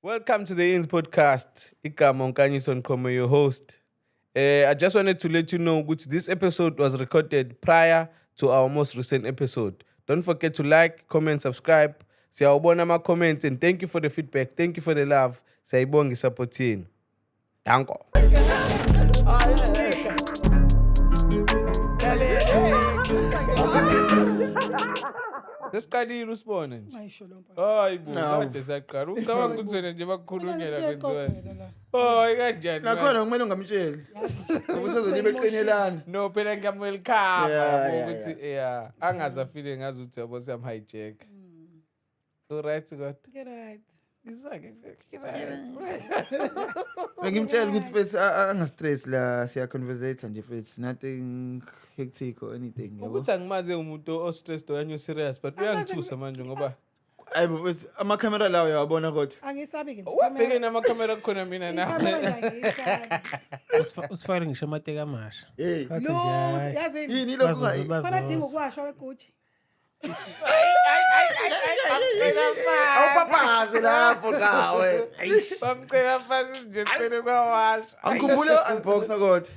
Welcome to the Ins Podcast. Igama uNkanyiso Nkomo, your host. I just wanted to let you know which this episode was recorded prior to our most recent episode. Don't forget to like, comment, subscribe. Siyawubona ama-comments and thank you for the feedback. Thank you for the love. Siyayibonga i-support yenu. Danko. Sesiqalile usibone nje. Ungayisho loo mfana. Hayi bo, Hawu. kade saqala. Ucabanga ukuthi wena nje bakukhulunyela kwenziwani? Siyaxoxela la. Hayi kanjani? Nakhona kumele ungamtsheli. Ngoba usezolibe eqinelana. No, phela ngiyamwelcome yabo ukuthi yeah, angaze afile ngazi ukuthi yabo siyam-hijack. U-right kodwa? Ngi-right. Ngizake right. Bengimtshela ukuthi mfethu angastress la, siya conversate nje mfethu, nothing hectic or anything, yabo. Ukuthi angimazi umuntu o-stressed okanye o-serious, but uyangithusa manje ngoba Hayi bo mfethu, amakhamera lawo uyawabona kodwa. Angisabi ke nje. wabheke namakhamera kukhona mina Ikhamera nawe. nje angiyisabi. Usifakele ngisho amateki amasha. Hey. Bathi nje Lutho, hhayi, yazini. Yini lokhu bazoze Khona dinga bazoza. ukuwashwa kweGucci. Awupaphaze lapho ngawe. Bamcela phansi nje sicele kwawasha. Angikhumbule unboxer kodwa.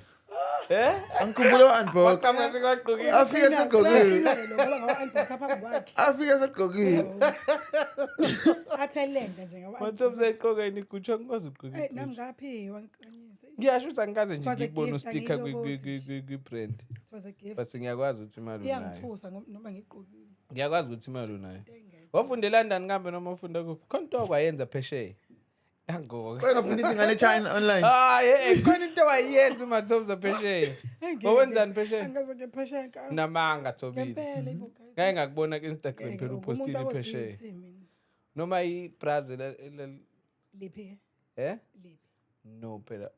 Eh? Angikhumbule unbox. Waqhamuka sekwagqokile. Afike segqokile. Uyaqina-ke lo ngoba ngawa-unboxa phambi kwakhe. Afike segqokile. Athe lenda nje ngawa- Mathoms ayiqoka yini iGucci? Angikwazi ukugqoka Eh, nami iGucci. ngaphiwa Nkanyisa. Ngiyasho ukuthi angikaze nje It was a ngikubone gift, ustika angiyilokothi. kwi-brand. It was a gift. But ngiyakwazi ukuthi imali unayo. Iyangithusa noma ngigqokile. Ngiyakwazi ukuthi imali unayo. Into engekho. Wafunda eLondon kambe noma ufunda kuphi? Khona into okwayenza phesheya. Yangoke. Wayengafundisa ingane eChina online. Hayi, khona into wayenza uMathoms phesheya. Engeke. Wawenzani phesheya? Angikaze ngiye phesheya nka- Namanga Thobile. Ngempela ibo guys. Ngake ngakubona ku-Instagram Ngeke, phela umuntu upostile akho phesheya. beauty mina. Noma i-Brazil Liphi ke? eh? Liphi? No phela.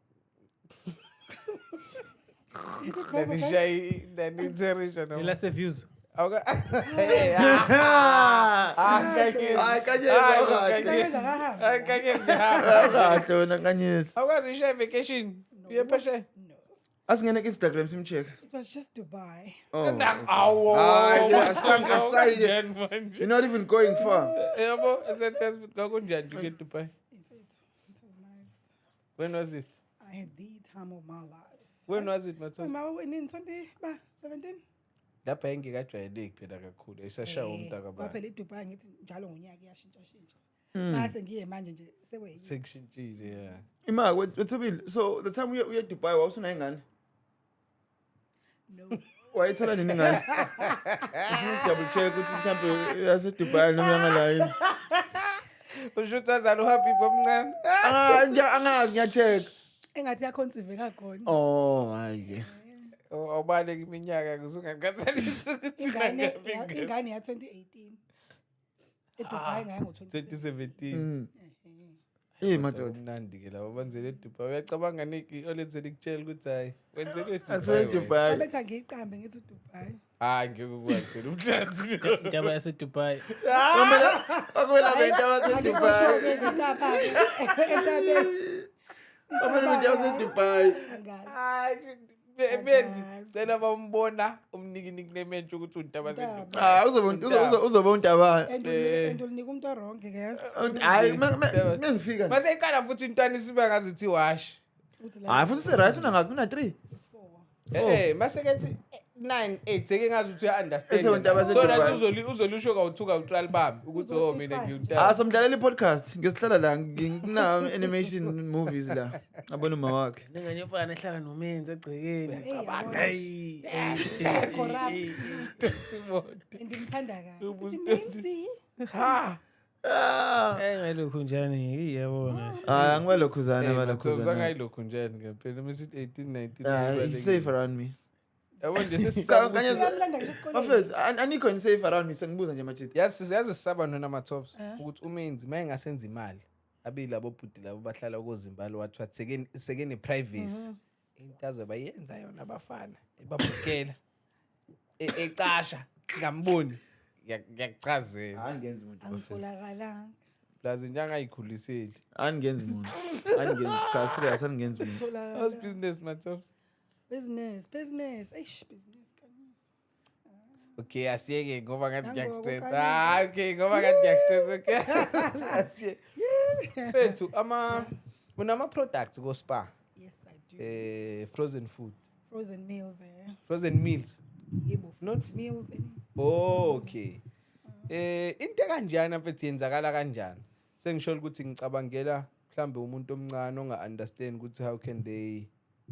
IsiXhosa, guys. Lanishayi lanitherisha noma. Elase-views. Awuka. Hey, ah, ah, Nkanyezi. Hayi Nkanyezi, Hayi, awukahle. Nkanyezi. Nkanyezi akahambi. Hayi, Nkanyezi, hamba. Awukahle wena Nkanyezi. Awukwazi uyishaye vacation. Uye phesheya. No. Asingene ku-Instagram simcheck. It was just Dubai. Oh. Awu. Hayi, Mathoms, asayile. awukanjani manje? You're not even going far. Yabo, esethe kwakunjani nje uke Dubai? Mfethu, it was nice. When was it? I had the time of my life. When was it, Mathoms? Ma in 20 ba 17? Lapha engikajwayeleki phela kakhulu. Ayisashawa umntaka Ngoba bani. phela iDubai ngithi njalo ngonyaka iyashintsha shintsha. Mase ngiye manje nje sekuyi. Sekushintshile, yeah. Ima wethubile. So the time uye Dubai wawusunayo ingane. No. Wayithola nini ingane? Ufuna double check ukuthi mhlawumbe yase Dubai noma yangala yini. Usho ukuthi wazala uHappy omncane. Ah, angazi ngiyacheck. Engathi yaconceive kakhona. Oh, hayi ke. Awubaleka iminyaka kusungakhathalisi ukuthi Ingane nangabe ingane. ingane ya 2018. eDubai ngaye ngo-2017. 2017. Eh madoda. Kumnandi ke labo benzele eDubai. Uyacabanga Nick olenzele ikutshela ukuthi hayi wenzele Ase eDubai. Dubai. Babethi angiyiqambe ngithi uDubai. Hayi ngeke ukwazi phela umhlanzi. Intaba yaseDubai. Akumele abantu abase Dubai. Entabeni. Akumele abantu abase Dubai. Angazi. Hayi benzi cela bambona umniki nickname entsha ukuthi untaba seDubai. Ah, uzobe untaba. And Eh. and ulinika umuntu wrong ke yazi. Hayi mengifika. Mase iqala futhi intwana isiba ngazi ukuthi wash. Uthi la Hayi futhi se right unangaphi una 3. it's four. Eh mase kethi 9 8 seke ngazi ukuthi uya understand. Ese untaba So that seDubai. uzolisho kawu2 kawu3 libambe ukuthi oh Uzothi mina five. ngiwuntaba. Ah, somdlalela i-podcast. Ngisihlala la ngina animation movies la. Abona uma wakhe. Nengane yomfana ehlala nomenzi egcekeni. Eh, Cabanga. yabona. Hayi, hey, Corrupt. hey, Sibone. And ngimthanda kabi. Ubustosi. Sithi Ha. Ah, hey. Ngalokhu njani iyabona nje. ah angibalokhuzana Hey, abalokhuzana. angayilokhu njani ngempela masithi 18 19. Ah, he's safe around me. Yabo nje sesisaba Kanye- ukuthi- Uyamlanda ngisho esikoleni. Bafethu, anikho ni safe around me sengibuza nje majidi. yazi sisaba nona ama-tops Eh. ukuthi umenzi uma engasenza imali abili labo bhuti labo bahlala kozimbalo wathiwa sekene-privacy into azobe yenza yona abafana ebabukela ecasha ngamboni. Ngiyakuchazela. Angenzi umuntu bafethu. Angitholakalanga. Plus nje angayikhuliseli. Angenzi umuntu. Angenzi cha serious angenzi umuntu. How's Tholakala. business, matops? Business, business. Eish, business. Kanyisa. Okay, asiyeke ngoba ngathi Nangoku ngiyakustress. Kanyisa. Ah, okay, ngoba ngathi ngiyakustress, okay. Asiye. Fethu ama unama products ko Spar. Yes, I do. Frozen food. Frozen meals, eh. Frozen meals. Yebo, Not meals any. Okay. Into kanjani mfethu, yenzakala kanjani? Sengisho ukuthi ngicabangela mhlambe umuntu omncane onga understand ukuthi how can they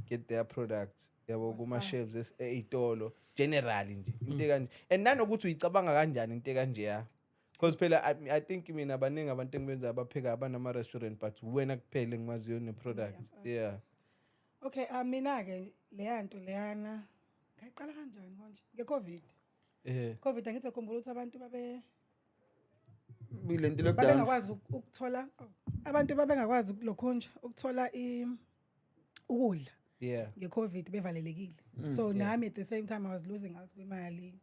get their products, yabo, kuma shelves ey'tolo generally nje, into kanje, and nanokuthi uyicabanga kanjani into kanjeya, because phela I think mina baningi abantu engibenza abapheka abanama restaurant, but wena kuphela engimaziyo ne product, yeah. Okay, mina ke leya nto leyana ngayiqala kanjani konje? Nge-COVID. COVID, angithi ukhumbula ukuthi abantu babe Ile nto lockdown. Babengakwazi ukuthola, oh, abantu babengakwazi ukulokhunja ukuthola ukudla nge-COVID, bevalelekile. So nami at the same time I was losing out kwimali.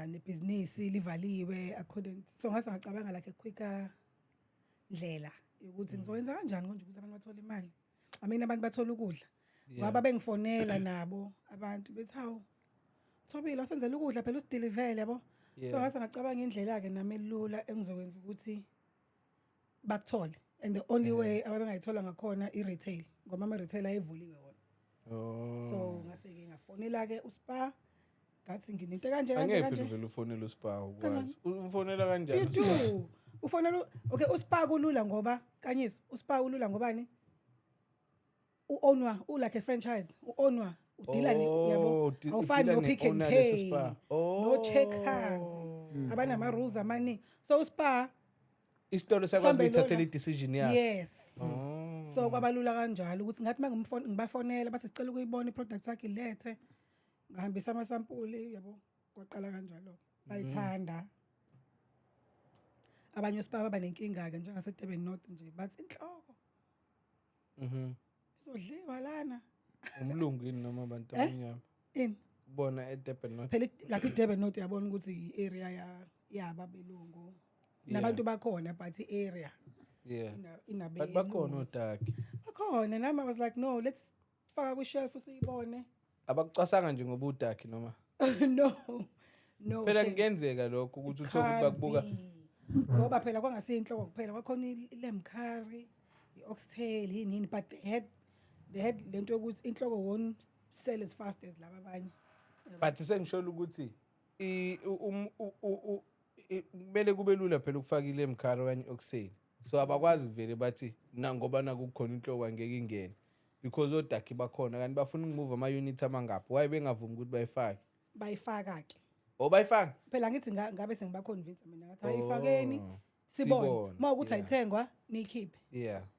Nebhizinisi livaliwe, I couldn't. So ngase ngacabanga like a quicker ndlela ukuthi ngizowenza kanjani konje ukuthi abantu bathole imali. I mean, abantu bathole ukudla. Ngoba bengifonela nabo abantu bethi, "Hawu Thobile, wasenzela ukudla phela, usidilivele," yabo. So ngase ngacabanga indlela ke nami elula engizokwenza ukuthi bakuthole. And the only way ababengayithola ngakhona i-retail, ngoba ama-retail ayevuliwe wona. Oh. So ngase-ke ngafonela-ke uSpar, ngathi nginento kanje kanje Angeke phela kanje. uvele ufonele uSpar ukwazi. Umfonela kanjani? You do. Ufonela okay, uSpar kulula ngoba Kanyiso, uSpar ulula ngobani? U-ownwa u-like a franchise, u-ownwa udila ne, yabo, Oh, awufani udila no Pick n ne-owner leso Pay, Spar. no Checkers, abanama-rules amaningi. So uSpar Isitolo sakwazi mhlambe ukuyithathela lona- i-decision yaso. Yes. Oh. So kwabalula kanjalo ukuthi ngathi ngibafonela bathi sicela ukuyibona i-product yakho, ilethe. Ngahambisa amasampuli, yabo, kwaqala kanjalo. Bayithanda. Abanye oSpar baba nenkinga-ke, njengase-Durban North nje, bathi inhloko izodliwa lana. Umlungu yini noma abantu Eh? abamnyama? Ini? Bona eDurban North. Phela like i-Durban North, uyabona ukuthi i-area yaba belungu. Nabantu bakhona, but i-area inabe But bakhona odaki. Bakhona. Nami I was like, "No, let's faka kwi-shelf siyibone." Abakucwasanga nje ngoba udaki noma? No, Phela shame. kungenzeka lokho ukuthi uthole ukuthi Can't bakubuka. be. Ngoba phela kwangasiyinhloko kuphela, kwakhona i-lamb curry, i-oxtail, yini yini, but they had lento yokuthi inhloko won't sell as fast as laba abanye. But sengisholo ukuthi kumele kube lula phela ukufaka i-lamb curry okanye i-oxtail. So abakwazi vele bathi na ngoba nakukhona inhloko angeke ingene. Because odaki bakhona, kanti bafuna uku-move ama-unit amangaphi. Why bengavumi ukuthi bayifake? Bayifaka ke. Oh, bayifaka? Phela ngithi ngabe sengiba-convince mina, ngathi ayifakeni Oh, sibone. sibone, Uma ukuthi ayithengwa, niyikhiphe.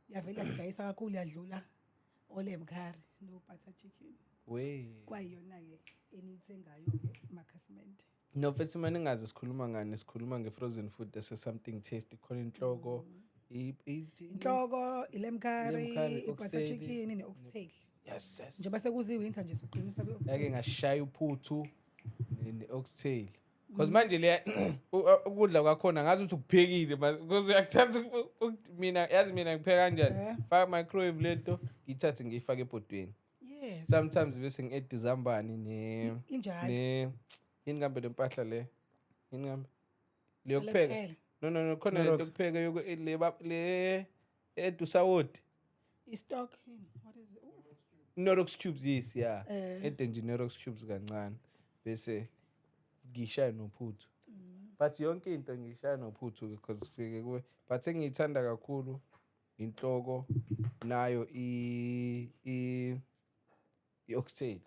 Yavele yadayisa kakhulu, yadlula o-lamb curry no butter chicken. We. Kwayiyona-ke eniyithengayo-ke emakhasimende. No, futhi manje ningaze sikhuluma ngani, sikhuluma nge-frozen food as something tasty, khona inhloko, Inhloko, i-lamb curry, Lamb curry, i-butter oxtail. chicken ne-oxtail. Yes. Njengoba sekuziwinter nje, soqinisa kwi-oxtail. Ake ngashaya uphuthu ne-oxtail. Because manje le ukudla kwakhona ngazi ukuthi ukuphekile, because uyakuthanda mina, yazi mina ngipheka kanjani? Eh. Faka microwave lento, ngiyithathe ngiyifake ebhodweni. Sometimes bese ngi-add izambane ne Injalo. Ne yini kambe le mpahla le? Yini kambe? Le yokupheka. Lepela. No, khona lento yokupheka yoku le le edusawoti. I-stock yini? What is it? Ooh. Knorrox cubes, yes, yeah. Eh. Ede nje Knorrox cubes kancane bese ngishaya nophuthu. But yonke into ngishaya nophuthu because fike kube, but engiyithanda kakhulu inhloko nayo i-oxtail.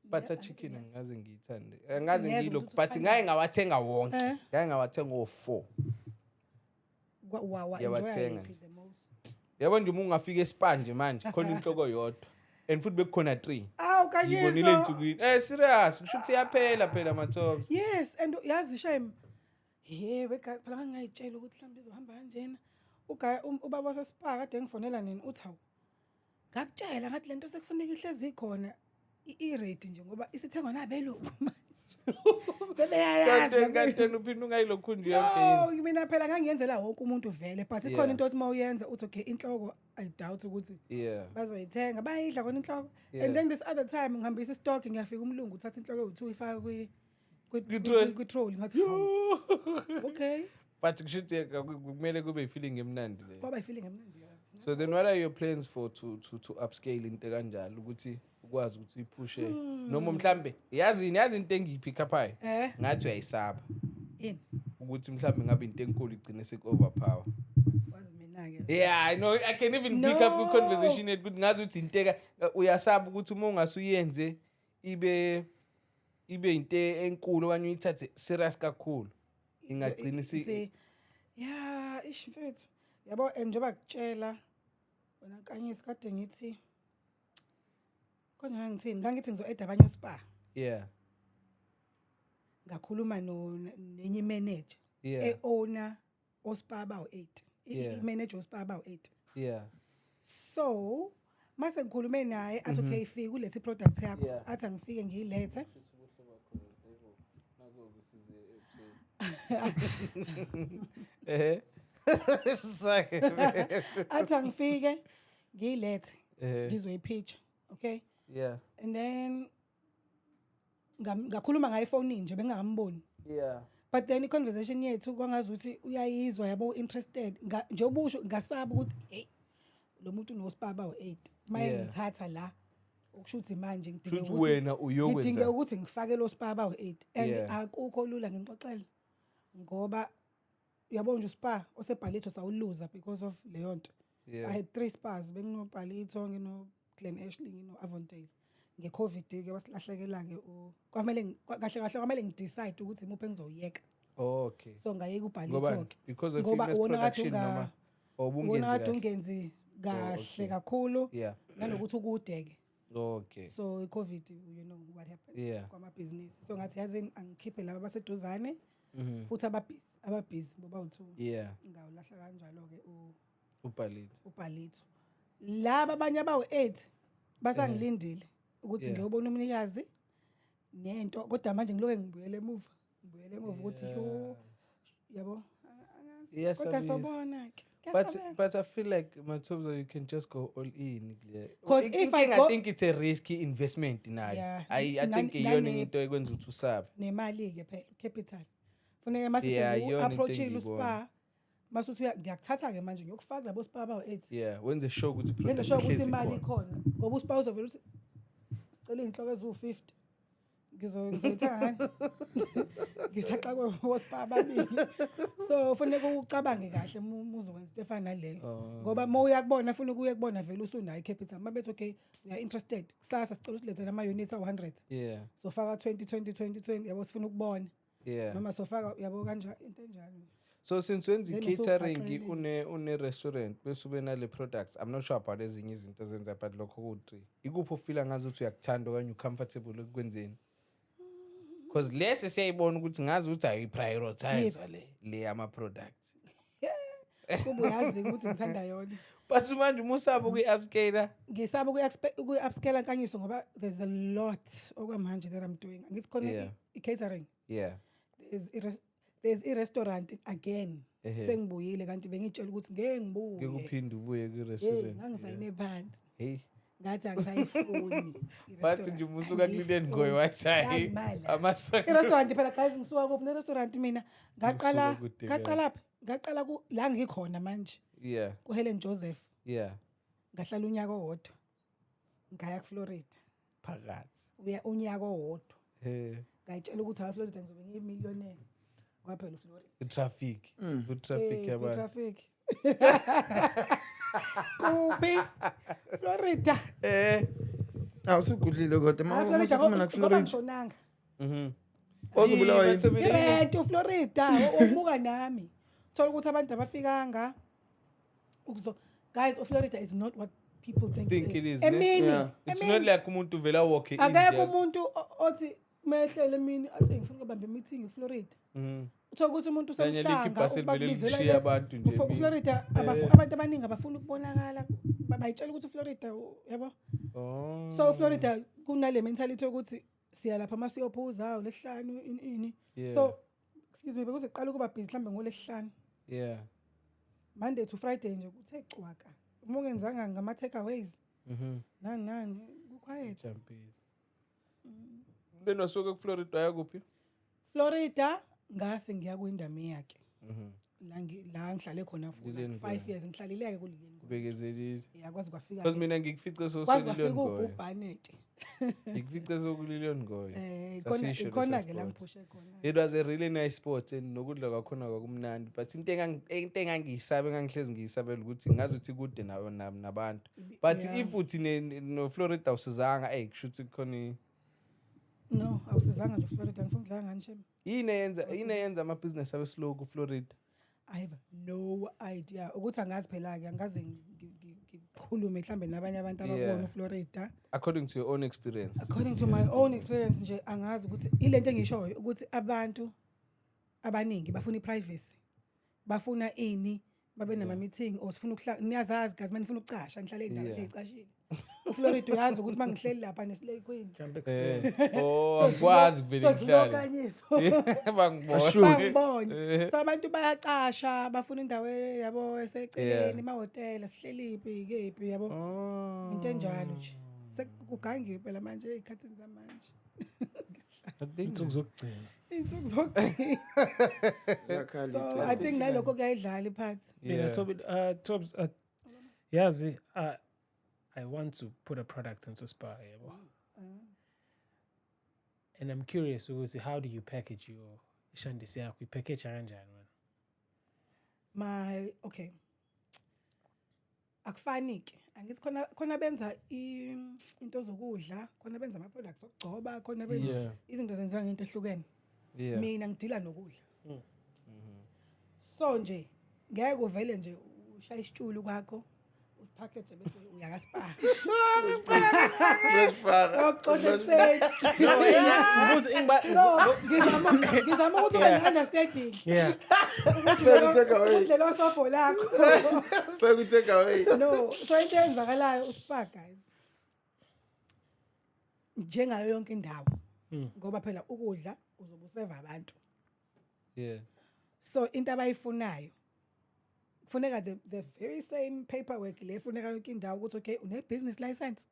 Butter chicken angaze ngiyithande. Angaze Ngiyezwa ngiyilokhu, ukuthi but uthanda. ngake ngawathenga wonke. Eh. Ngake ngawathenga o4. Wa enjoy Ngiyawathenga yiphi nje. the most? Yabo nje, uma ungafika eSpar nje manje, khona inhloko yodwa. And futhi bekukhona 3. Awu Ngibonile Kanyiso. ensukwini. Serious, kusho ukuthi iyaphela phela ama-tops. Yes, and yazi shame. Yebo, egazi phela ngangayitshela ukuthi mhlawumbe izohamba kanjena. Ugaya ubaba waseSpar kade ngifonela nini, uthi hawu. Ngakutshela ngathi lento sekufuneka ihlezi ikhona, i-ready nje, ngoba isithengwa nabelungu manje. Sebeyayazi. Kanti kanti uphinde ungayilokhu nje yonke yini. No, mina phela ngangiyenzela wonke umuntu vele, but ikhona into othi mawuyenza uthi okay, inhloko I doubt ukuthi bazoyithenga, bayidla kona inhloko. And then this other time ngihambisa istock, ngiyafika umlungu uthatha inhloko ewu-2 ifaka Kwi-trolley. kwi-trolley, ngathi hawu, okay. But kusho ukuthi kumele kube i-feeling emnandi leyo. Kwaba i-feeling emnandi kabi. So then what are your plans for to upscale into kanjalo ukuthi ukwazi ukuthi uyiphushe noma mhlambe yazi into engiyipick upayo ngathi uyayisaba Ini? Ukuthi mhlambe ngabe into enkulu igcine seku-overpower. Wazi mina-ke. Yeah, I know. I can even pick up No. kwi-conversation yethu ukuthi ngazi ukuthi into uyasaba ukuthi uma ungasuyenze ibe into enkulu okanye uyithathe serious kakhulu ingagcini Ya, ish mfethu, yabo, and njengoba kutshela wena Nkanyisi, kade ngithi konje ngangithini, ngangithi ngizo-add abanye ospa. Ngakhuluma no nenye imanager e-owner ospa abawu-8, i-manager ospa abawu-8. So mase ngikhulume naye, athi, "Okay, fika ulethe i-product yakho." Athi angifike ngiyilethe. Athi angifike ngiyilethe, ngizoyipitcha, okay? And then ngakhuluma ngayo efonini nje, bengingakamboni. But then i-conversation yethu kwangazuthi uyayizwa, yabo, interested. Njengoba usho, ngasaba ukuthi hey, lo muntu unospa abawu-8, maye ngithatha la, okusho ukuthi manje ngidinge Shuthi ukuthi wena uyokwenza. Ngidinge ukuthi ngifake lo spa abawu-8 and akukho lula, ngixoxele, ngoba uyabona nje uspa oseBallito sawuluza because of leyo nto. I had three spas, benginoBallito, ngino-Glen Ashley, ngino-Avondale. Nge-COVID-ke wasilahlekela-ke kwamele kahle kahle kwamele ngidecide ukuthi imuphi engizoyeka. So ngayeka Ngoba uBallito-ke. Because of Ngoba i-mass wona kade production noma wona obungenzi kade kahle? ungenzi kahle kakhulu nanokuthi ukude-ke. So i-COVID, you know what happened kwamabhizinisi. So ngathi yazini, angikhiphe laba abaseduzane futhi ababhizi bobawu-two. Ngawulahla kanjalo-ke uBallito. uBallito. Laba abanye abawu-8 basangilindile ukuthi ngiyobona umnikazi nento, kodwa manje ngiloke ngibuyele emuva, ngibuyele emuva ukuthi yo, yabo, angazi. Kodwa Iyasabisa. sobona-ke. But Kuyasabeka. But I feel like, Mathobza, you can just go all in kule. 'Cause if I Inkinga, I think it's a risky investment nayo. I think iyona into ekwenza ukuthi usabe. Nemali-ke phela, capital funeka mase Yeah, iyona into approachile engiyibona. uspa, mase uthi ngiyakuthatha-ke manje, ngiyokufaka labo spa abawu-8. Yeah, wenze sure ukuthi Ngenze product sure ukuthi ihlezi imali ikhona. ikhona, ngoba uspa uzovela ukuthi sicela iy'nhloko eziwu-50, ngizoyithenga ngani ngisaxakwe ospa ababili? So funeka ucabange kahle uma uzokwenza into efana naleyo, ngoba uma uya kubona, funeka uye kubona vele usunayo i-capital. Uma bethi, "Okay, we are interested, kusasa sicela usilethele ama-units awu-100," sofaka 20 20 20 20, yabo, sifuna ukubona, noma sofaka, yabo, kanjalo, into enjalo. So since wenza Then i-catering, usuphaxelile. une restaurant bese ube nale products, I'm not sure about ezinye izinto ozenza, but lokho ku-three. Ikuphi ofila ngazi ukuthi uyakuthanda okanye ucomfortable ekwenzeni? Because lesi siyayibona ukuthi ngazi ukuthi ayiprioritize le ama-products. Kuba uyazi ukuthi ngithanda yona. But manje uma usaba ukuyi-upscaler? Ngisaba ukuyi-upscale, Nkanyiso, ngoba there's a lot okwamanje that I'm doing. Angithi khona i-catering, there's i-restaurant again. Sengibuyile, kanti bengitshela ukuthi ngeke ngibuye. Ngeke uphinde ubuye Hey, kwi-restaurant. ngangisayine phansi, Hey. ngathi angisayifuni. Bathi nje uma usuka kulile ngoyi wathi hayi amasaka. I-restaurant phela, guys, ngisuka kuphi ne-restaurant mina? Ngaqala Usuka kude. Ngaqala phi? Ngaqala ku la ngikhona manje, kuHelen Joseph. Ngahlala unyaka owodwa, ngaya kuFlorida. Phakathi. Uya unyaka owodwa, ngayitshela ukuthi hayi, Florida ngizobe ngiyimillionaire. Kwaphela uFlorida. I-traffic. Ku-traffic yabantu. Traffic kuphi Florida? Awusugudlile kodwa Hayi, ma Florida usuphuma ngoba nakuFlorida. ngishonanga. Wazobulawa yini? Mathobile, Irent uFlorida ubuka nami, thola ukuthi abantu abafikanga ukuzo. Guys, uFlorida is not what people think, Think it is, ne? Emini. It's Emini. not like umuntu vela walk in. Akekho nje. umuntu othi mehlele emini athi ngifuna ukubamba i-meeting eFlorida. Uthola ukuthi umuntu Kanye alikho usemhlanga ibhasi elivele bakubizela lishiye abantu nje emini. uFlorida abantu abaningi abafuni ukubonakala. Bayitshela ukuthi uFlorida yabo. So uFlorida kunale mentality yokuthi siya lapha uma siyophuza lesihlanu, ini ini. So excuse me, bekuze kuqala ukuba busy mhlambe ngolesihlanu. Monday to Friday nje kuthe cwaka, uma ungenzanga ngama-takeaways nani nani, ku-quiet. Jumpile. Then wasuka kuFlorida waya kuphi? Florida ngase ngiya kwiNdamiya ke. La ngihlale khona for like Lilian 5 Ngoyi. years, ngihlalileke kuLilian Ngoyi. Ubekezelile. Yeah, kwaze kwafika Because mina ngikufice kwaze sokulilion kwafika Ngoyi. ubhubhanete. Ngikufice sokulilion Ngoyi. Ikhona Sasisho ikhona lesa ke la spot. ngiphushe khona. It was a really nice spot and nokudla kwakhona kwakumnandi, but into engangiyisabe, engangihlezi ngiyisabela ukuthi ngazi ukuthi kude nabantu, but if uthi no-Florida awusizanga, eyi, kusho ukuthi khona No, awusizanga nje Florida, ngifuna ukudlala ngani shem. Yini eyenza amabhizinesi abe slow ku-Florida? I have no idea. Ukuthi angazi phela ke, angaze ngikhulume mhlambe nabanye abantu abakubona uFlorida. According to your own experience. According to my own experience nje, angazi ukuthi ilento engishoyo ukuthi abantu abaningi bafuna iprivacy. Bafuna ini, babe nama meeting or sifuna ukuhlala, niyazazi guys, manifuna ukucasha nihlale endaweni eyicashile. UFlorida uyazi ukuthi mangihleli lapha neSlay Queen. Jump ekuseni. Oh, angikwazi kuvele ngihlale. Ngihlale. Bangibona. Bangibone. So abantu bayacasha, bafuna indawo yabo eseceleni, emahhotela, sihleliphi kephi yabo. Oh. Into enjalo nje. Sekugangiwe phela manje ey'khathini zamanje. I think Insuku zokugcina. Iy'nsuku zokugcina. Uyakhala So icala. I think nalokho kuyayidlala iphathi. Mina Toby, Tobs, yazi, I want to put a product into Spar, yabo. And I'm curious ukuthi how do you package your ishandisi yakho? Uyipackage kanjani wena? My okay. Akufani ke. Angithi khona khona benza into zokudla, khona benza ama products okugcoba, khona benza izinto zenziwa ngento ehlukene. Mina ngidila nokudla. So nje ngeke uvele nje ushaye isitshulu kwakho usiphakethe bese uya kaSpar. Uyakufaka. Okuxosha ekuseni. Ngibuza ingiba So ngizama ukuthi ube ne-understanding. Ukuthi Fake take away. lelo sobho lakho. Fake take away. No, so into eyenzakalayo uSpar guys. Njengayo yonke indawo. Ngoba phela ukudla uzobe useva abantu. So into abayifunayo kufuneka the very same paperwork le efuneka yonke indawo ukuthi okay, une business license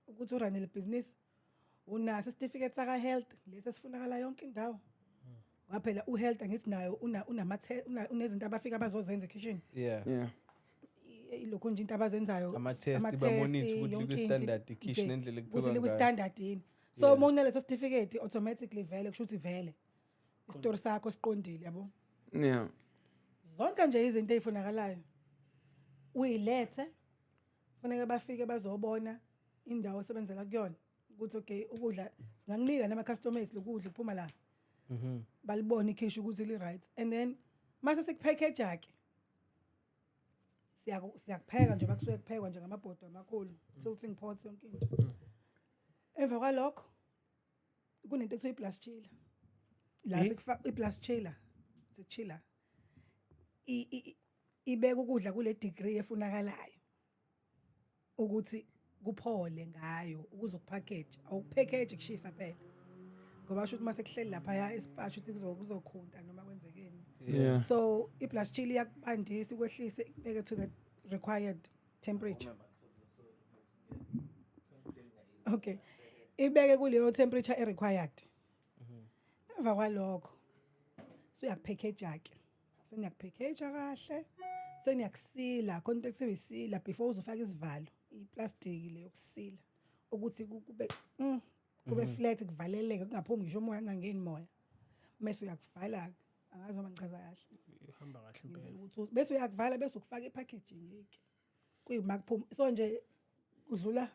ukuthi urun le business, unaso certificate saka health lesi esifunakala yonke indawo. Ngoba phela uhealth angithi nayo una unama unezinto abafika bazozenza ekitchen. Ilokhu nje into abazenzayo. Ama-test, ama-test, bamonitor ukuthi yonke into, likwi-standard ikhishi nje, nendlela ukuthi ekuphekwa ngayo. likwi-standard yini. So uma unaleso certificate, automatically vele kusho ukuthi vele isitori sakho siqondile, yabo. Zonke nje izinto ey'funakalayo uyilethe, funeka bafike bazobona indawo osebenzela kuyona ukuthi okay, ukudla singakunika nama-customers, lokudla kuphuma la, balibone ikhishi ukuthi li-right, and then mase sikuphekheja-ke, siyakupheka nje, bakusuke kuphekwa nje ngamabhodo amakhulu, tilting pots, yonke into. Emva kwalokho kunento ekuthiwa i-blast chiller la. Eh? Sikufa i-blast chiller, it's a chiller, ibeka ukudla kule degree efunakalayo ukuthi kuphole ngayo ukuze ukupackage. Awukupackage kushisa phela, ngoba sho ukuthi mase kuhleli lapha eSpar ukuthi kuzokhunta noma kwenzekeni. So i-blast chiller iyakubandisa, ikwehlise, ikubeke to the required temperature. Okay, ibeke kuleyo temperature e-required. Emva kwalokho suyakuphekheja ke, seniyakuphekheja kahle, seniyakusila, khona into ekuthiwa isila before uzofaka isivalo, iplastiki le yokusila ukuthi kube flat, kuvaleleke, kungaphumi ngisho umoya, kungangeni moya, mase uyakuvala-ke. Angazi noma ngichaza kahle. Uhamba kahle Ngenzela impela. ukuthi bese uyakuvala, bese ukufaka i-packaging ke, kuyima kuphuma so nje kudlula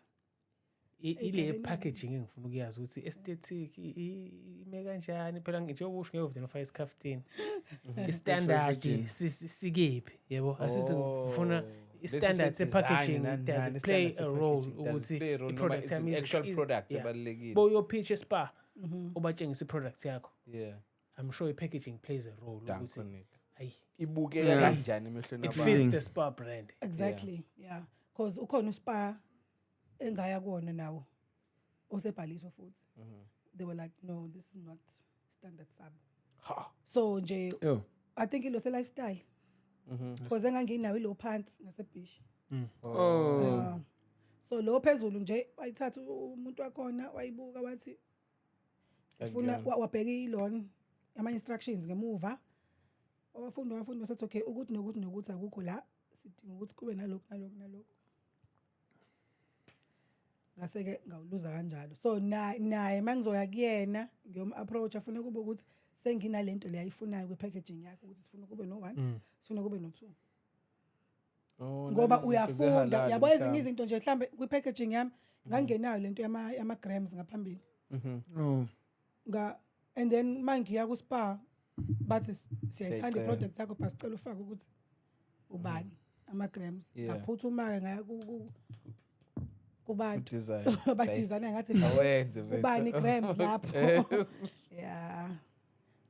Ile ey'gabeni. Packaging engifuna ukuyazi ukuthi aesthetic ime kanjani phela, njengoba usho ngeke uvele ufake isikhafutini i-standard sikephi, yebo, asithi ngifuna Oh, i-standard lesi se-packaging, se-design does nani, it play i-standard a role se-packaging, does it ukuthi play a role noma i-product it's yami an actual product ebalulekile? Boyo-pitch eSpar, ubatshengisa i-product yakho, I'm sure i-packaging plays a role ukuthi Danko, Nick. hayi, Ibukeka kanjani emehlweni it abantu. fits the Spar brand. Exactly, yeah, because ukhona uSpar engaya kuwona nawo osebhaliswa futhi, they were like, "No, this is not standard sabo." Ha. So nje Yo. I think ilo se-lifestyle because enganginawo ilo phansi ngasebhishi. Oh. Yeah. So lo phezulu nje wayithatha umuntu wakhona, wayibuka, wathi sifuna Akuyona. wabheka ilon ama-instructions ngemuva. Wawafunda, wafunda, wasethi okay, ukuthi nokuthi nokuthi akukho la, sidinga ukuthi kube nalokhu, nalokhu, nalokhu. Ngase-ke ngawuluza kanjalo. So naye uma ngizoya kuyena ngiyom-approach, afune kube ukuthi senginalento le ayifunayo kwi-packaging yakhe, ukuthi sifuna kube no-one, sifuna kube no-two. Oh, Ngoba nalezi zinto uyafunda, ze-halal yabo, ezinye mhlawumbe. izinto nje, mhlambe kwi-packaging yami ngangenayo lento yama-grams ngaphambili. Oh. Nga and then mangiya ku-Spar bathi siyayithanda Siyayicela. i-product yakho, but sicela ufake ukuthi ubani ama-grams. Ngaphuthuma-ke ngaya kubantu Design. badizayina, ngathi Awenze mfethu. ubani grams lapho, ya,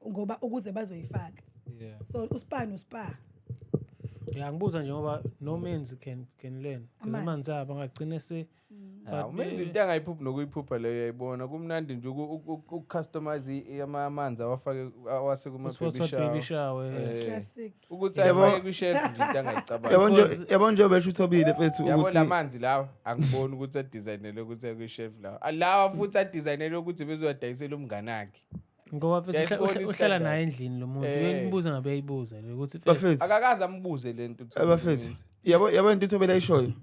ngoba ukuze bazoyifaka. So uSpar noSpar. Ya, ngibuza nje ngoba no means can learn. Because Amanzi. Amanzi abo angagcine se Ha, but, umenza into angayiphuphi nokuyiphupha leyo, uyayibona, kumnandi nje ukucustomize amanzi awafake awase kuma What's what baby baby shower. shower. Classic. Ukuthi ayifake kwi-shelf nje, into angayicabanga. Yabo nje, yabo nje, besho uThobile mfethu Yabo, ukuthi la manzi lawa angiboni ukuthi adesignelwe ukuthi aye kwi-shelf lawa. Lawa futhi adesignelwe ukuthi bezowadayisela umngane akhe. Ngoba mfethu Uyayibona uhlala i-standard. naye endlini lo muntu. Uyombuza ngabe uyayibuza le ukuthi mfethu, Bafethu, Akakaze ambuze le nto uThobile abafethu, Menzi. yabo into uThobile ayishoyo.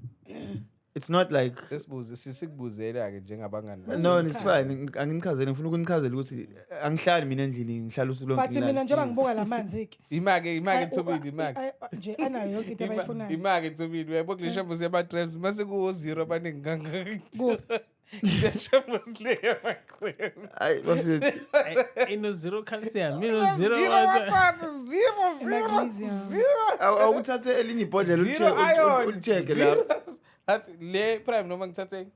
It's not like Sesibuze, sisikubuzela-ke njengabangani bakhe. No, it's fine. Anginichazele, ngifuna ukunichazela ukuthi angihlali mina endlini, ngihlala usuku lonke. But mina ngilala. njengoba ngibuka la manzi-ke Imake, Thobile, imake. Nje anayo yonke into abayifunayo. Imake, Thobile, uyayibona kule shambuzi yama-grams mase kuwo-zero abaningi kangaka. Kuphi? Le shambuzi le yama-grams. Hayi bafethu. Ino zero calcium, ino zero Zero water. wathathu, zero, zero, Magnesium. zero. Awuthathe elinye ibhodlela Zero iron. ulicheck Zero. lapho. Athi le Prime noma ngithathe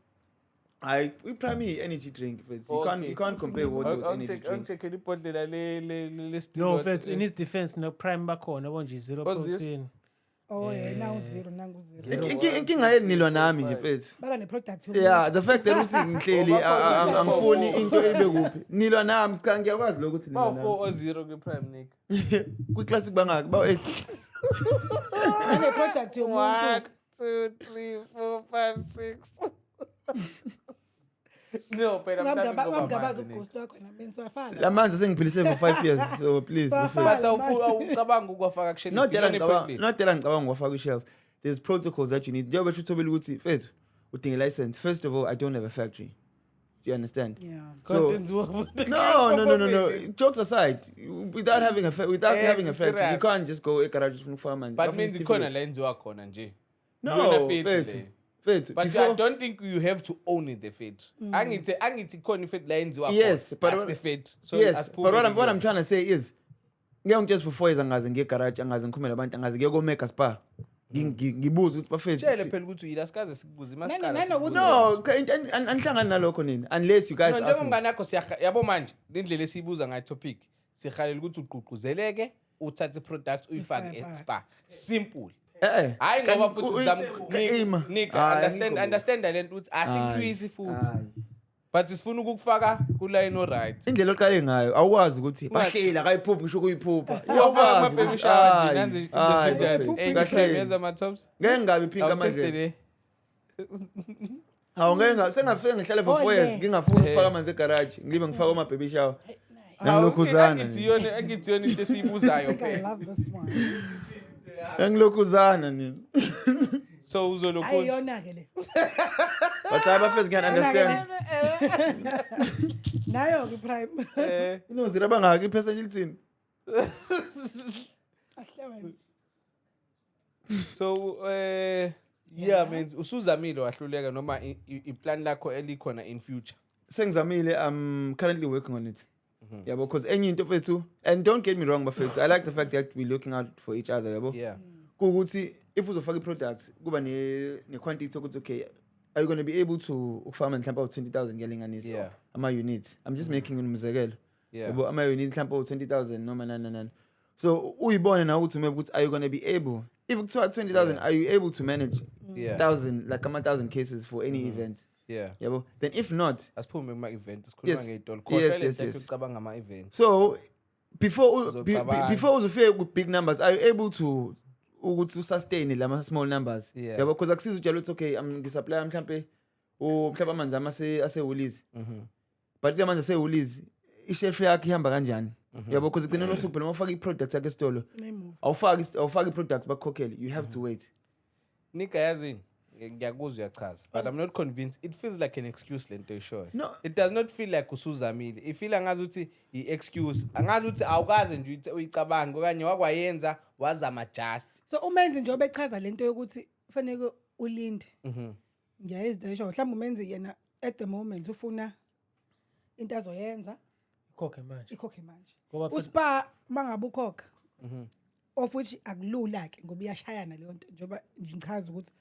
Hayi, i-Prime iyi-energy drink mfethu. You can't Okay. You can't compare water with energy drink. Awungicheckele ibhodlela le still No, water. mfethu, in his defense, no Prime bakhona yabo nje zero Oh, zero. protein. Oh yeah, nangu zero, nangu zero. Zero. Inkinga yeni nilwa nami nje mfethu. Bala ne-product. Yeah, the fact that ukuthi ngihleli Oh, bakhona, angifuni into ibe kuphi. Nilwa nami, cha, ngiyakwazi lokho ukuthi nilwa Bawu four nami. or zero kwi-Prime, Nick. Kwi-classic bangaki? Bawu 8. Nane-product yomuntu. 2, 3, 4, 5, 6. No, phela mhlawumbe ngoba Wamgabaza amanzi, Nick. uGhost wakho nami siwafana. La manzi sengiphilishe for 5 years, so please. Bafana. Bafethu. But awucabanga ukuwafaka ku-shelf, Not that iyona ngicabanga, i-point. not that ngicabanga ukuwafaka kwi-shelf. There's protocols that you need. Njengoba besho uThobile ukuthi mfethu udinga license. First of all, I don't have a factory. Do you understand? Yeah. So Content wo- no. Jokes aside, without Yes, having a factory, you serious. can't just go egarage ufuna ukufaka amanzi. But Bafuna means ikhona isitifiketi. la enziwa khona nje. No, Iyona factory mfethu. leyo. Mfethu, But I don't think you have to own the factory. Angithi khona i-factory la enziwa khona. Yes, but That's the factory. So yes, asiphume but what I'm kuyona. trying to say is ngeke ngitshele for 4 years angaze ngiye garage, angaze ngikhulume nabantu, angaze ngiye ko-Mega Spar. Ngibuze ukuthi bafethu. Tshele phela ukuthi uyila sikaze sikubuze masiqala. Nanokuthi- No, cha, anihlangani nalokho nina unless you guys No, ask me. njengomngane wakho yabo manje lendlela esiyibuza ngayo topic, sihalela ukuthi ugqugquzeleke uthathe i-product uyifake Uyifake. e-Spar. Simple. Eh. Hayi ngoba futhi sizama Ima. Nick, Hayi, understand angikho. understand lento ukuthi asikulwisi futhi. Hayi. But sifuna ukukufaka ku-line o-right. Indlela oqale ngayo awukwazi ukuthi bahleli akayiphuphi ngisho ukuyiphupha. Uyawufaka ama-baby shower nje, nansi Hayi, hayi, i-product. bafethu, Eh, kahleni. i-Prime yenza ama-tops. Ngeke ngingabi pink Awutheste amanje. le. Hawu, ngeke sengafike ngihlale for 4 years Ole. ngingafuni ukufaka amanzi egarage, ngibe ngifaka ama baby shower. Hawu, Ngilokhuzana. angithi yona into esiyibuzayo I think I phela. love this one. Ngilokhuzana nini. So uzolokhu Ayiyona-ke le. But hayi bafethu, ngiyan understand. Nayo-ke i-Prime. Inozira bangaki iphesenti lithini? Ahle wena. So yeah, means usuzamile wahluleka noma i-plan lakho elikhona in future? Sengizamile, I'm currently working on it. Yabo, because enye into mfethu, and don't get me wrong bafethu, I like the fact that we're looking out for each other, yabo. Kuwukuthi if uzofaka i-products kuba ne-quantity ukuthi okay, are you going to be able to ukufaka mhlawumbe awu-20 000, ngiyalinganisa, ama-units, I'm just making umzekelo, yabo, ama-units mhlawumbe awu-20 000 noma nani nani nani. So uyibone nawe ukuthi maybe ukuthi are you going to be able, if kuthiwa 20 000, are you able to manage thousand, like ama-thousand cases for any event, yabo? Then if not, Asiphume kuma-event, sikhuluma ngey'tolo. Khohlwa le nto yakho yokucabanga ama-event. So before Uzocabanga. before uzofike ku-big numbers, are you able to ukuthi usustain lama small numbers? Yeah. Yabo, because akusiza utshela ukuthi okay, ngisupplya mhlampe mhlampe amanzi ami aseWoolies, but kula manzi aseWoolies ishelf yakho ihamba kanjani? Yabo, because ekugcineni kosuku phela uma ufaka i-product yakho esitolo, Name awufaki i-product bakukhokhele, you have to wait. Nika, yazini, ngiyakuzwa uyachaza, but I'm not convinced. It feels like an excuse lento oyishoyo. No. It does not feel like usuzamile. Ifeel ngazuthi i-excuse. Angazi ukuthi awukaze nje uyicabange okanye wakwayenza wazama just. So umenzi nje obechaza lento yokuthi fanele ulinde. Ngiyayizwa isho, mhlawumbe umenzi yena at the moment ufuna into azoyenza Ikhokhe manje. Ikhokhe manje. Ngoba Uspa mangabe ukhokha, of which akulula ke ngoba iyashayana leyo nto, njengoba ngichaza ukuthi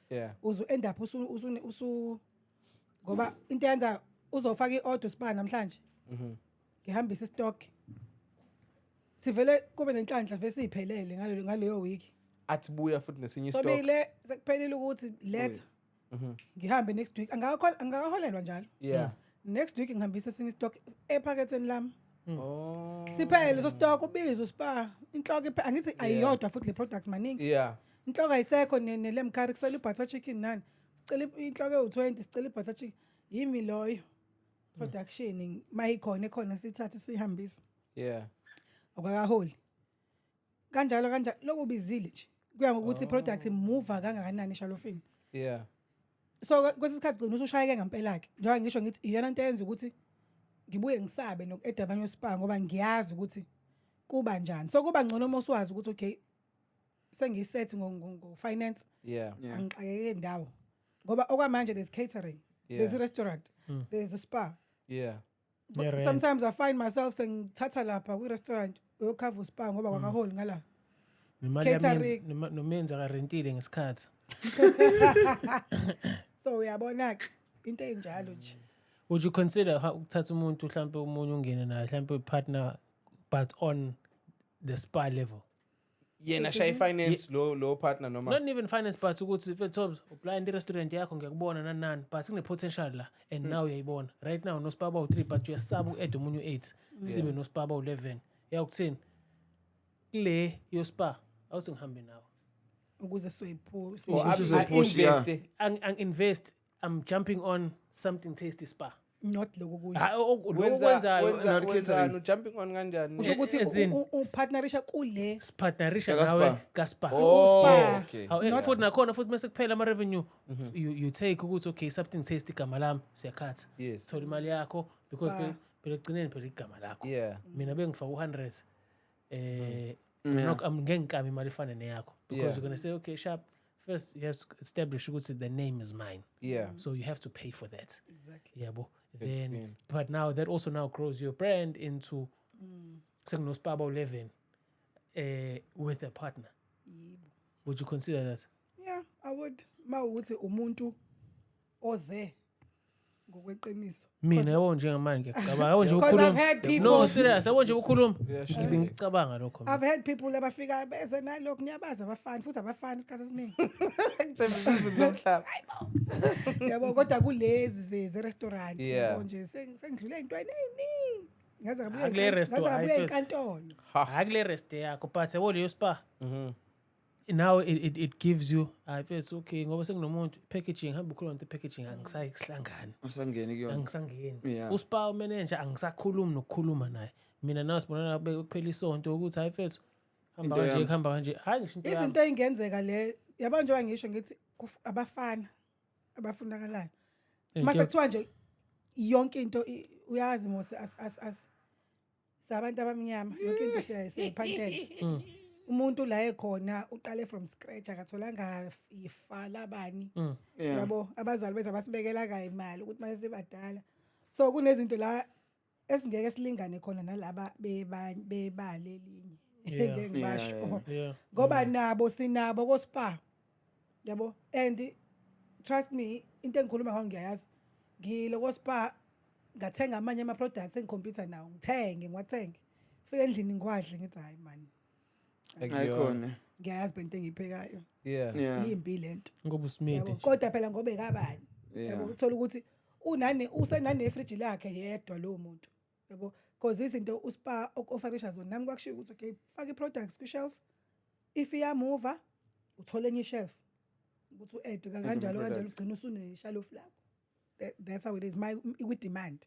uzo end up usu ngoba into yenza uzofaka i-order spa namhlanje, ngihambise stock, sivele kube nenhlanhla vese siphelele ngaleyo week. Athi buya futhi nesinye stock. Sobile sekuphelile ukuthi letha ngihambe next week, angakaholelwa njalo. Next week ngihambise esinye stock ephaketheni lami. Oh. Siphele leso stock, ubizo spa inhloko angithi ayiyodwa futhi le products maningi. Inhloko ayisekho ne-lamb curry, kusele i-butter chicken nani. Sicela inhloko ewu-20, sicela i-butter chicken. Yimi loyo. Production mayikhona ekhona sithathe sihambise. Awukakaholi. Kanjalo kanjalo lokhu ubizile nje. Kuya ngokuthi i-product imuva kangakanani eshalofini. So kwesinye isikhathi ugcina usushayeke ngempela ke. Njengoba ngisho ngithi iyona into eyenza ukuthi ngibuye ngisabe noku-add abanye ospa ngoba ngiyazi ukuthi kuba njani. So kuba ngcono uma usuwazi ukuthi okay, sengiyiset ngo-finance. Angixakeke ndawo. Ngoba okwamanje there's catering, there's a restaurant, there's a spa. But Ne-rent. sometimes I find myself sengithatha lapha kwi-restaurant uyokhava uspa ngoba kwakaholi ngala. Nemali yamenzi, Catering. Nomenzi akarentile ngesikhathi. So uyabona ke into enjalo nje. Would you consider ukuthatha umuntu mhlambe omunye ungene naye mhlambe partner but on the spa level? Yena shaye finance lo partner noma Not even finance, but ukuthi if Tops blind restaurant yakho ngiyakubona nani nani, but kune potential la and now uyayibona right now no spa bawu 3 but uyasaba u-add omunye u8 sibe no spa bawu 11, yakuthini kule yo spa awuthi ngihambe nawe ukuze soyiphu Or Ukuthi uzopush, yeah. invest. Ang invest, I'm jumping on something tasty spa. Not lokhu kunye. Hayi, lokhu okwenzayo. Not catering. Wenzani, jumping on kanjani? Usho ukuthi As in- upartnerisha kule. Sipartnerisha Ka nawe spa. ka spa. Oh, Spa. okay. Hawu, futhi nakhona futhi mase kuphela ama revenue, you take ukuthi okay, something tasty igama lami siyakhatha. Thola imali yakho because Spa. Phela ekugcineni phela igama lakho. Mina bengifaka u100, Yeah. not ngeke ngikame imali efana neyakho because you're going to say okay, sharp, first you have to establish ukuthi the name is mine. So you have to pay for that. Exactly. Yabo. Then Fifteen. but now that also now grows your brand into sekuno spa ba 11 with a partner. Yebo. Would you consider that? Yeah, I would. Mawukuthi umuntu oze ngokweqiniso. Mina yabo njengamanje ngiyacabanga yabo nje Because I've ukukhuluma. had people No, serious, yabo nje ukukhuluma. Yeah, sure. Ngibe ngicabanga lokho mina. I've had people abafika beze nalokhu, ngiyabazi abafani futhi abafani isikhathi esiningi. Ngithembisa izulu lomhlaba. Yabo, kodwa kulezi ze restaurant yabo nje sengidlule ezintweni eziningi. Ngaze ngabuya Akule ngaze ngabuya restaurant, enkantolo. Hayi kule rest yakho, but yabo leyo spa. Now it gives you, I feel it's okay ngoba sekunomuntu packaging, hamba ukhuluma ngento packaging, angisayi kuhlangana. Usangeni kuyona. Angisangeni. Yeah. Uspa manager angisakhulumi nokukhuluma naye. Mina nawe sibonana kuphela isonto ukuthi hayi mfethu hamba Into kanje, yami. kuhamba kanje. Hayi ngisho into yami. Izinto ey'ngenzeka le, yabo njengoba ngisho ngithi abafana abafunakalayo. Into Mase kuthiwa nje yonke into uyazi mos as sabantu abamnyama yonke into siyayiphantela. Umuntu la ekhona uqale from scratch, akatholanga ifa labani. Yeah. Yabo, abazali bethu abasibekela ka imali ukuthi mase sibadala. So kunezinto la esingeke silingane khona nalaba bebale elinye. Yeah. Ngeke ngibasho. Yeah. Ngoba nabo sinabo ko spa. Yabo, and trust me, into engikhuluma ngayo ngiyayazi. Ngile ko spa ngathenga amanye ama products engicomputer nawo, ngithenge ngiwathenge. Fika endlini ngiwadle ngithi hayi man. Ayikhona. Ngiyayazi bento engiyiphekayo. Yeah. Yeah. Yimbi lento. Ngoba usimide Yabo, nje. kodwa phela ngoba ekabani. Yeah. Yabo, uthola ukuthi unane usenane fridge lakhe yedwa lo muntu. Yabo, because izinto uspa okuofferisha zona nami kwakushiya ukuthi okay, faka iproducts ku shelf. If iyamuva uthole enye shelf. Ukuthi uadd kanjalo kanjalo products. ugcina usune shelf lakho. That's how it is. My with demand.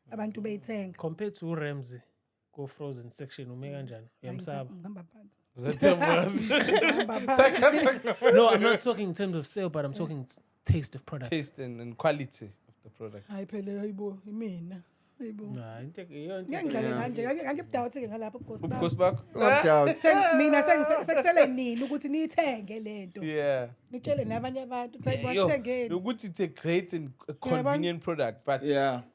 Abantu beyithenga. Compared to Ramsey. Ko-frozen section ume kanjani? Uyamsaba? Ngihamba phansi. Ngihamba. Ngihamba phansi. No, I'm not talking in terms of sale, but I'm talking taste of product. Taste and quality of the product. Hayi phela, hayibo, imina. Hayibo. Nah, into Ngeke ngidlale kanje, ngeke ngibudoubt ke ngalapho ubukhosi bami. Ubukhosi bakho? Doubt. Mina sekusele nini ukuthi niyithenge lento. Nitshele nabanye abantu, Yeah, ukuthi basithengeni. Ukuthi it's a great and a convenient product, but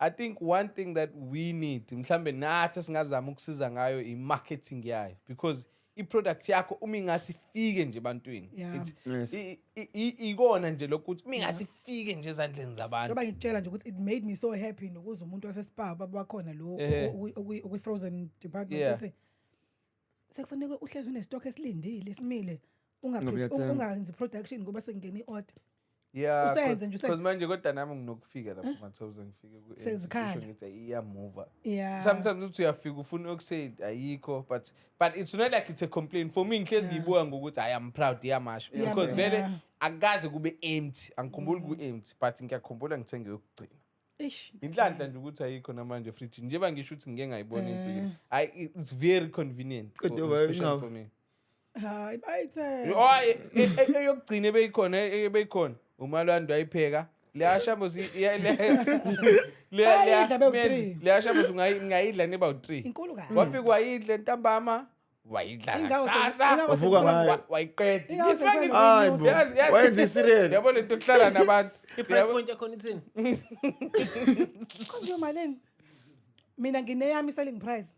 I think one thing that we need, mhlambe nathi singazama ukusiza ngayo, i-marketing yayo, because i-product yakho uma ingasifike nje ebantwini, ikona nje lokhu ukuthi uma ingasifike nje ezandleni zabantu. Njengoba ngikutshela nje ukuthi it made me so happy nokuzwa umuntu waseSpar baba wakhona lo okwi-frozen department ethi sekufanele uhlezi une-stock esilindile esimile, Ngoba uyathenga. ungayenzi production ngoba sekungena i-order. Yeah, Usenze nje, usenze. 'cause manje kodwa nami nginokufika lapho mathokoza ngifike ku-end, Sezikhala. ngisho ngithi iyamuva. Sometimes uthi uyafika ufuna ukusay ayikho, but it's not like it's a complaint for me. Ngihlezi ngiyibuka ngokuthi I am proud iyamasha, because vele akukaze kube empty, angikhumbuli ku-empty, but ngiyakhumbula ngithenge yokugcina. Eish. Inhlanhla nje ukuthi ayikho namanje efrijini, njengoba ngisho ukuthi ngike ngayibona into. Hayi, it's very convenient Kodwa especially wena for me. Hayi, bayithenga. Oh, eyokugcina ebeyikhona umalwando wayipheka leya shambo Bayidla bewu-three. leya shambo ungayidla neba u-3. Inkulu kabi. Wafika wayidla ntambama, wayidla Ingawo ngakusasa, Wavuka ngayo. wayiqeda. Ingawo Ngithi mangithi, sekwenza Hayi bo. yazi. Wayenza i-cereal. Yabo lento yokuhlala nabantu. I-price Yabo. point yakhona ithini? Konje malini? Mina ngineyami selling price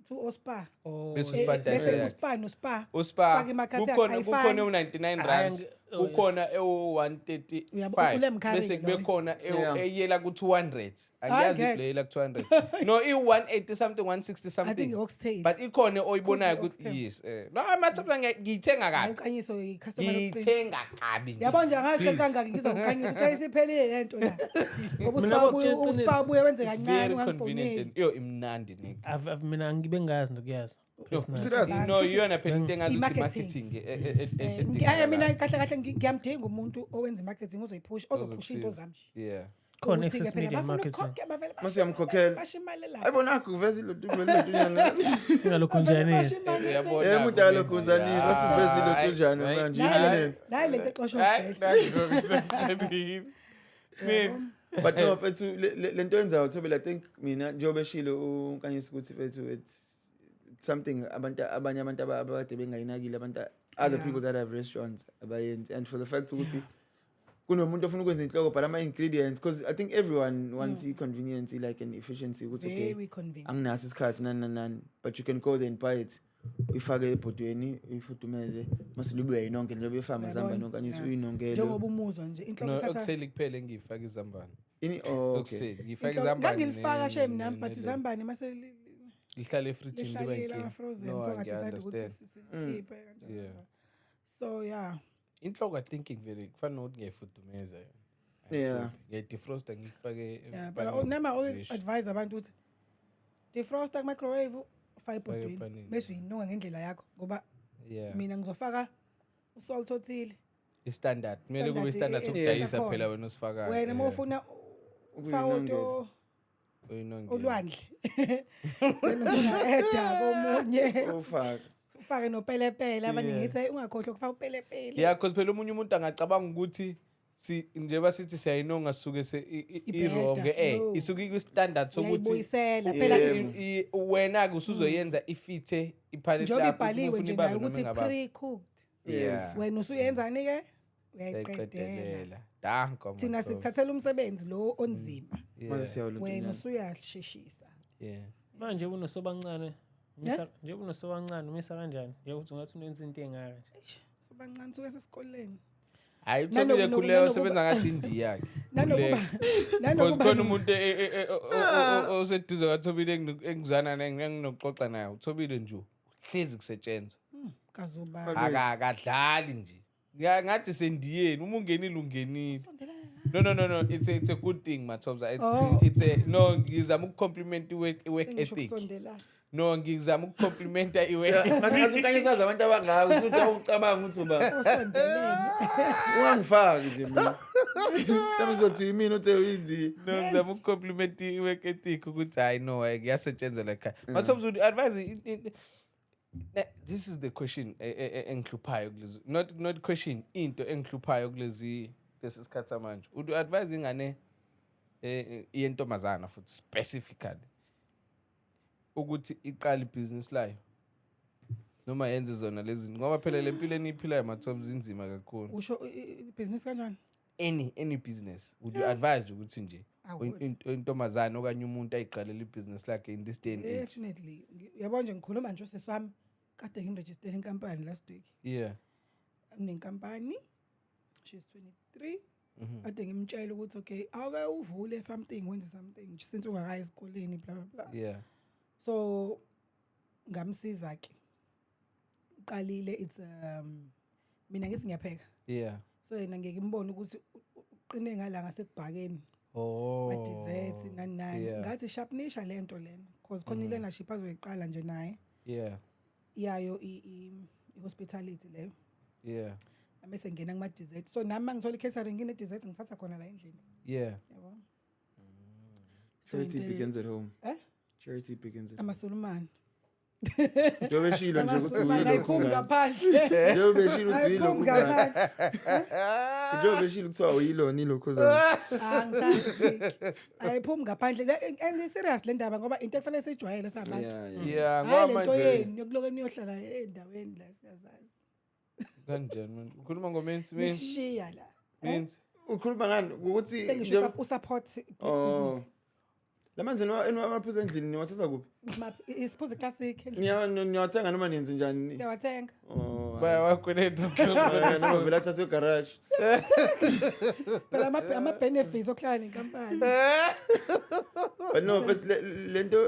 to oSpar. Oh, Bese Eh, uSpar bese direct. uSpar noSpar. uSpar Faka i-markup yakhe, kukhona ayifani. kukhona ewu-99 Hhayi, rand, oh, yes. kukhona ewu-135, Uyabo, ulemkhari bese ke kube loyo. khona eyela ku-200. Angiyazi Hhayi, ngeke. le eyela ku-200, no, i-180 something, 160 I think something, i-oxtail. but ikhona oyibonayo Could be ukuthi oxtail. yes, no, amathops ngiyithenga Hayi, kabi. ukanyiso i-customer yokuqina. Ngiyithenga kabi nje. Yabo nje angazi Please. kangaki ngizwa uKhanyiso ukuthi ayisiphelile lento la. Ngoba Mina uSpar bakutshela ubuye iqiniso. uSpar ubuye wenze It's kancane very convenient ungangifoneli. and yo imnandi nigga. Mina ngibe ngazi nokuyazi. Personally. Serious? No, iyona phela into engazi ukuthi I-marketing. i-marketing edingakalayo. Mina kahle kahle ngiyamdinga umuntu owenza i-marketing ozoyiphusha, ozophusha into Ozokusiza. zami. Khona Ukuthi-ke access phela media bafuna marketing. ukukhokha, bavele Mase uyamkhokhela. basho imali lapho. Hayibo, nakho kuveza ilotunjani. Singalokhu Bavele njani? basho imali Uyabona Eh, umuntu alokhuzanile, basiveza ilotunjani Hayi, manje, hayi, yini lena? Nayi lento exoshwa hayi, ubhele. nakho kusemqedile. But no, mfethu, lento yenzayo Thobela, I think mina njengoba eshilo uNkanyisa ukuthi mfethu it's something abantu abanye abantu abakade bengayinakile, abantu other people that have restaurants abayenzi, and for the fact ukuthi kunomuntu ofuna ukwenza inhloko but ama-ingredients, because I think everyone wants i-convenience, like an efficiency, ukuthi okay, Very convenient. anginaso isikhathi, nani nani nani, but you can go there and buy it, uyifake ebhodweni, uyifudumeze, mase libe uyayinonke njengoba efama Uyabona? zambane noNkanyiso uyinongele. Njengoba umuzwa nje inhloko No, ithatha okuseli kuphela engiyifaka izambane. Ini? Oh, okay. Okuseli ngiyifaka izambane. Ngangilifaka shame nami, but izambane mase Lihlale efrijini liba lihlalile inkinga. ama-frozen, No, so I nga-decide ukuthi understand. sikhiphe kanjalo. So yeah. Inhloko, I think vele kufana nokuthi ngiyayifudumeza yona. Ngiyayidefrosta, ngiyifake Yeah, but epanini nami I always zishe. advise abantu ukuthi defrosta ku-microwave, ufake ebhodweni, Epanini. bese uyinonga ngendlela yakho, ngoba mina ngizofaka usalt othile. I-standard kumele kube Standard i-standard sokudayisa esakhona. phela wena osifakayo. Wena uma ufuna Ukuyinongela. usawuto Uyinongele. olwandle, then usunga-eda komunye, Ufake. ufake nopelepele abanye. Ngithi, "Hey, ungakhohlwa ukufaka upelepele." Yeah, 'cause phela omunye umuntu angacabanga ukuthi si njengoba sithi siyayinonga sisuke Ibheda, i-wrong, no. isuke ikwi-standard sokuthi Uyayibuyisela phela. Wena-ke usuzoyenza ifithe ipalate Njengoba lakho, ukuthi ibhaliwe ufuna nje ibambe nayo noma ukuthi ingabambi. pre-cooked, wena usuyenzani-ke? Uyayiqedela. Uyayiqedelela. Danko, Thina Mathosa. sikuthathela umsebenzi lo onzima, Mase siyawulotunjani. wena usuyasheshisa. Manje unosobancane, umisa nje unosobancane, umisa kanjani? Njengokuthi ungathi unenza into engaka nje. Eish, sobancane suke sesikoleni. Hayi, uThobile Khuleka usebenza ngathi indiya-ke. Khuleka. Because khona umuntu oseduze kaThobile engizwana naye, enginokuxoxa naye, uThobile nje uhlezi kusetshenzwa. Kazuba. Akadlali nje. Ngathi sendiyeni, uma ungenile ungenile. Sondelana. No. It's a good thing, Mathobza. It's Oh. it's a no. Ngizama ukucompliment i-work Sengisho ethic. ukusondela. No, ngizama ukucomplimenta i-work. Ngathi ngathi uKanyiso abantu abangaka usuthi awucabanga ukuthi uba Osondelene. ungangifaki nje mina. Mhlawumbe ngizothi yimina othe uyindi. No, ngizama ukucompliment i-work ethic ukuthi hayi no, hayi, kuyasetshenzwa la ekhaya. Mathobza, would you advise this is the question engihluphayo kulezi, not question, into engihluphayo kulezi lesi sikhathi samanje. Would you advise ingane yentombazana futhi specifically ukuthi iqale ibhizinisi layo noma yenze zona lezi, ngoba phela le mpilo eniyiphilayo, Mathobza, inzima kakhulu? Usho ibhizinisi kanjani? Any business, would you advise ukuthi nje I would. intombazane okanye umuntu ayiqalele ibhizinisi lakhe in this day and age? Definitely. Yabo nje ngikhuluma nje, usisi wami kade ngimrejistele inkampani last week. Unenkampani. She's 23. Kade ngimtshela ukuthi okay, awuke uvule something, wenze something since ungakayi esikoleni, bla bla bla. So ngamsiza ke. Uqalile, it's mina ngithi ngiyapheka. So yena ngeke imbone ukuthi uqine ngala ngasekubhakeni. Oh. Ma-desserts nani nani. Ngathi sharpenisha lento lena because khona i-learnership azoyiqala nje naye. Yayo i-hospitality leyo. Mase ngena kuma-dessert. So nami mangithola i-catering ngine-dessert ngithatha khona la endlini. Yabo. So Charity begins at home. Eh? Charity begins at home. Amasulumane. Njengoba eshilo nje ukuthi Amasulumane uyilo ayiphumi khungane. ngaphandle. Njengoba eshilo ukuthi uyilo Ayiphumi khuzane. ngaphandle. Njengoba eshilo kuthiwa uyilona ilokhuzane. Angisazi. Ayiphumi ngaphandle. And serious le ndaba ngoba into ekufanele siyijwayele sabantu. Yeah. Yeah, Hayi ngoba lento manje yenu yokuloke niyohlala endaweni la siyazazi. Kanjani manje? Ukhuluma ngomensi mensi Nishiya la. mensi. Ukhuluma ngani? Ukuthi Sengisho usupport Oh. business. Lamanzi eniwaphuza endlini niwathatha kuphi? Isiphuze classic endlini. Niyawathenga noma nenze njani? Siyawathenga. Oh. Bayawakweleta. Noma vele athathe egarage. Phela ama-benefits okuhlala nenkampani. But no, first lento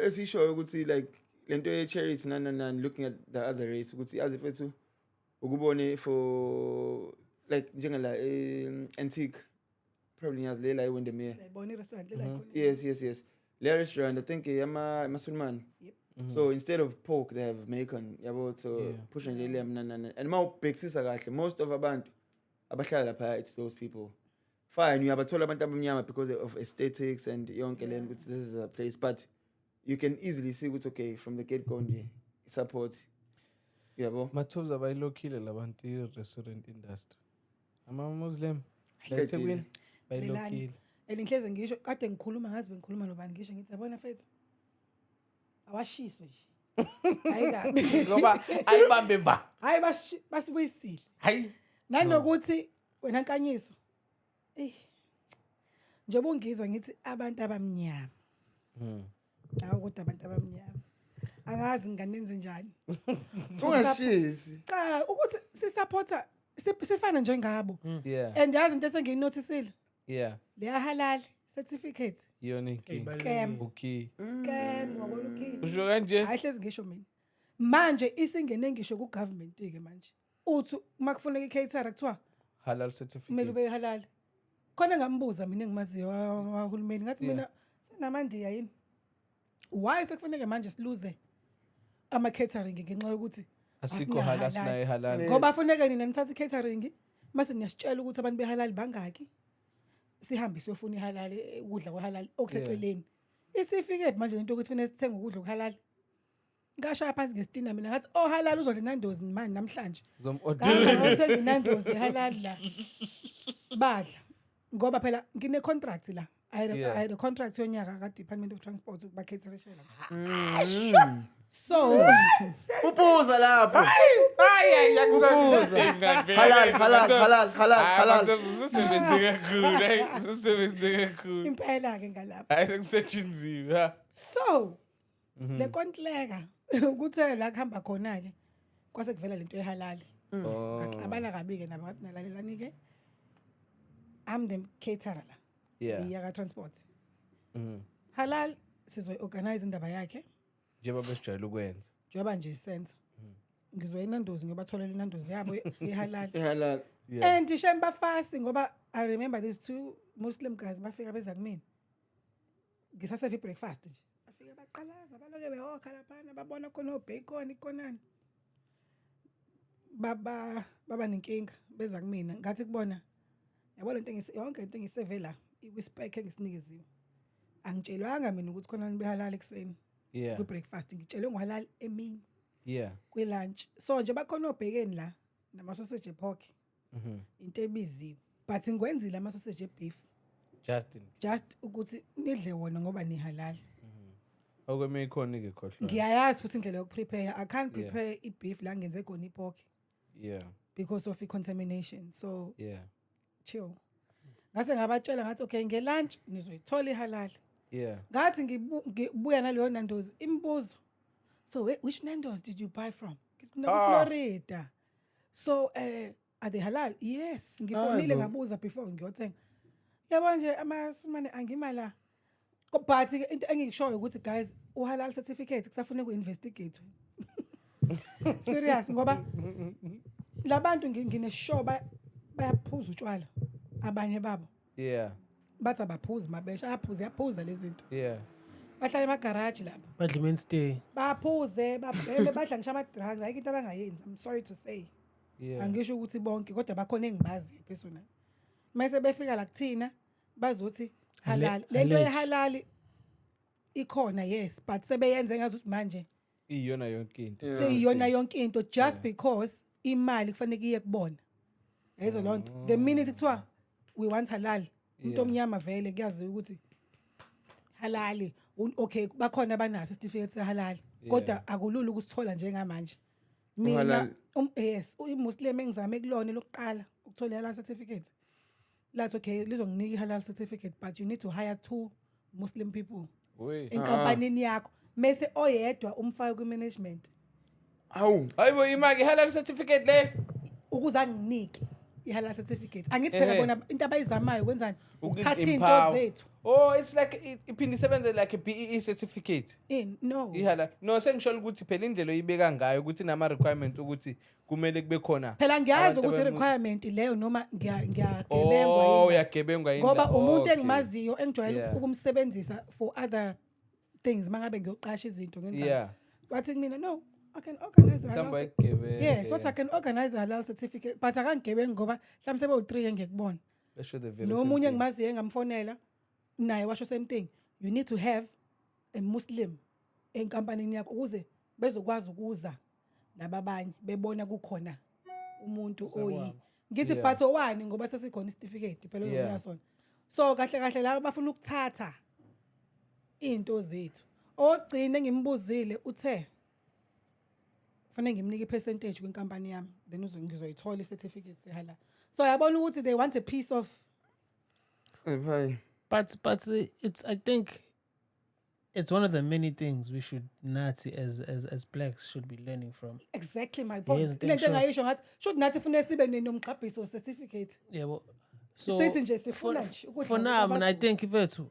esishoyo ukuthi like lento ye charity nani nani, looking at the other race ukuthi azi fethu ukubone for like njengala Antique, probably ngiyazi le la eWindermere. Siyayibona i-restaurant lela khona. Yes. Le restaurant, I think yama Masulman. Yep. So instead of pork they have bacon, yabo, so push nje le nani nani. And mawubhekisisa kahle, most of abantu abahlala lapha, it's those people. Fine, uyabathola abantu abamnyama because of aesthetics and yonke le nto ukuthi this is a place, but you can easily see ukuthi okay, from the get go nje support, yabo. Mathobza, bayilokhile labantu i-restaurant industry. Ama-Muslim la Qedile. eThekwini bayilokhile. And ngihleze ngisho, kade ngikhuluma, ngazi bengikhuluma nobani, ngisho ngithi yabona mfethu, awashiswe nje. Hayi kabi. Ngoba ayibambe mba. Hayi, basibuyisile. Hayi. Nanokuthi wena Nkanyiso, eh njengoba ungizwa ngithi abantu abamnyama. Hawu, kodwa abantu abamnyama. Angazi nginganenze njani. Ungashisi. Cha, ukuthi sisupporta sifana njengabo. And yazi into esengiyinotisile? Leya halal certificate. Iyona inkinga. Scam. Okay. Scam, wabona ukhi. Usho kanje? Hayi, hlezi ngisho mina. Manje isingene ngisho ku government ke manje. Uthi uma kufuneka i-caterer kuthiwa Halal kumele certificate. ube halal. Khona ngambuza mina engimaziyo wahulumeni, ngathi mina senamandiya yini? Why sekufuneke manje siluze ama catering ngenxa yokuthi Asikho halal, asina sinayo halal. Ngoba funeke nina nithathe i-catering mase niyasitshela ukuthi abantu behalal bangaki. Sihambe siyofuna ihalal, ukudla kwehalal okuseceleni. Isifike manje lento ukuthi fanele sithenge ukudla okuhalal. Ngashaya phansi ngesitina mina ngathi oh halal uzodla iNando's manje namhlanje. Zom-order. Ngothenga iNando's halal la. Badla. Ngoba phela ngine contract la. I had a contract yonyaka ka Department of Transport ukuba caterishela. So Ubuza lapho. Hayi hayi, Ubuza. Halal, halal, halal, halal, halal. Ususebenze kakhulu, hayi, ususebenze kakhulu. Impela ke ngalapha. Hayi, sekusetshenziwe. Ha. So le kontleka ukuthe la kuhamba khona ke kwase kuvela lento ehalali. Oh. Ngaxabana kabi ke nabo, ngathi nalalelani ke. I'm the caterer la. Iya transport. Halal sizoyi-organize indaba yakhe Njengoba besijwayele ukwenza. Njengoba nje senza. Ngizoya eNando's ngiyobatholela iNando's yabo ihalal. Ihalal. And shem bafasi ngoba I remember these two Muslim guys bafika beza kumina. Ngisaseva i-breakfast nje. Bafika baqalaza baloke behokha laphana, babona khona o-bacon ikhonani. Baba nenkinga, beza kumina, ngathi kubona, yabo lento yonke into engiseve la ikwi-spec engisinikeziwe. Angitshelwanga mina ukuthi khona behalala ekuseni kwi-breakfast, ngitshelwe ngohalal emini kwi-lunch. So nje bakhona obhekeni la nama-sausage e-pork, into ebiziwe, but ngikwenzile ama-sausage e-beef. Justin. Just ukuthi nidle wona ngoba nihalal. Okweme ikhona-ke, khohlwa. Ngiyayazi futhi indlela yokuprepare. I can't prepare i-beef la ngenze khona i-pork because of i-contamination, so chill. Ngase ngabatshela ngathi, okay, nge-lunch nizoyithola ihalal. Ngathi ngibuya naleyo Nando's, imibuzo, so which Nando's did you buy from? Ngithi, Ah. Florida. So are they halal? Yes, ngifonile Hayi bo. ngabuza before ngiyothenga. Yabo nje amasumane angimala. But ke into engikushoyo ukuthi, guys, uhalal certificate kusafuneka u-investigate serious, ngoba labantu ngine-sure bayaphuza utshwala abanye babo. Bathi abaphuzi, mabesha ayaphuza, yaphuza lezi zinto. Bahlala emagaraji lapha. Badla i-mainstay. Baphuze, babheme, badla ngisho ama-drugs, ayikho into abangayenzi. I'm sorry to say. Angisho ukuthi bonke, kodwa bakhona engibaziyo personally. Mase befika la kuthina bazothi halal. Lento Allege. yehalali ikhona, yes, but sebeyenze ngazuthi manje Iyona yonke into. Seyiyona yonke into just because imali kufanele iye kubona. Yayizo lonto. The minute kuthiwa we want halal, umuntu omnyama vele kuyaziwa ukuthi halali. Okay, bakhona abanaso isitifiketi sehalali, kodwa akulula ukusithola njengamanje. Mina Uhalal. Yes, iMuslim engizame kulona lokuqala ukuthola halal certificate. Lathi okay, lizonginika i-halal certificate, but you need to hire two Muslim people We. enkampanini yakho. Mase oyedwa umfake kwi-management. Hawu. Hayibo, imaki halal certificate le. Ukuze anginike i-halal certificate. Angithi phela bona into abayizamayo kwenzani? Ukuthatha izinto Empower. zethu. Oh, it's like iphinde isebenze like a BEE certificate. In no. Ihalal. No, sengisho ukuthi phela indlela oyibeka ngayo ukuthi nama requirement ukuthi kumele kube khona. Phela ngiyazi abantu ukuthi requirement leyo noma ngiyagebengwa Oh, yini. uyagebengwa yini? Ngoba umuntu engimaziyo engijwayele ukumsebenzisa for other things mangabe ngiyoqasha izinto ngenzani. Wathi kumina, no, I can organize a halal Mhlawumbe ayigebenge. Yes, what I can organize a halal certificate, but akangigebengi ngoba mhlawumbe sebewu-3 engekubona. Basho the very same Nomunye thing. engimaziyo engamfonela naye washo same thing. You need to have a Muslim enkampanini yakho ukuze bezokwazi ukuza nababanye bebona kukhona umuntu oyi. Ngithi but owani, ngoba sesikhona isitifiketi phela uzobuya sona. So kahle kahle laba bafuna ukuthatha into zethu. Ogcina engimbuzile uthe kufanele ngimnike i-percentage kwinkampani yami, then ngizoyithola i-certificate sehalal. So yabona ukuthi they want a piece of Hey. But it's, I think it's one of the many things we should nathi as blacks should be learning from. Exactly my point. Yes, Lento sure. engayisho ngathi should nathi funeka sibe nomgxabhiso certificate. Yeah, well, so Sithi nje sifuna nje ukudla for now, man, I kwabaZulu. think ifethu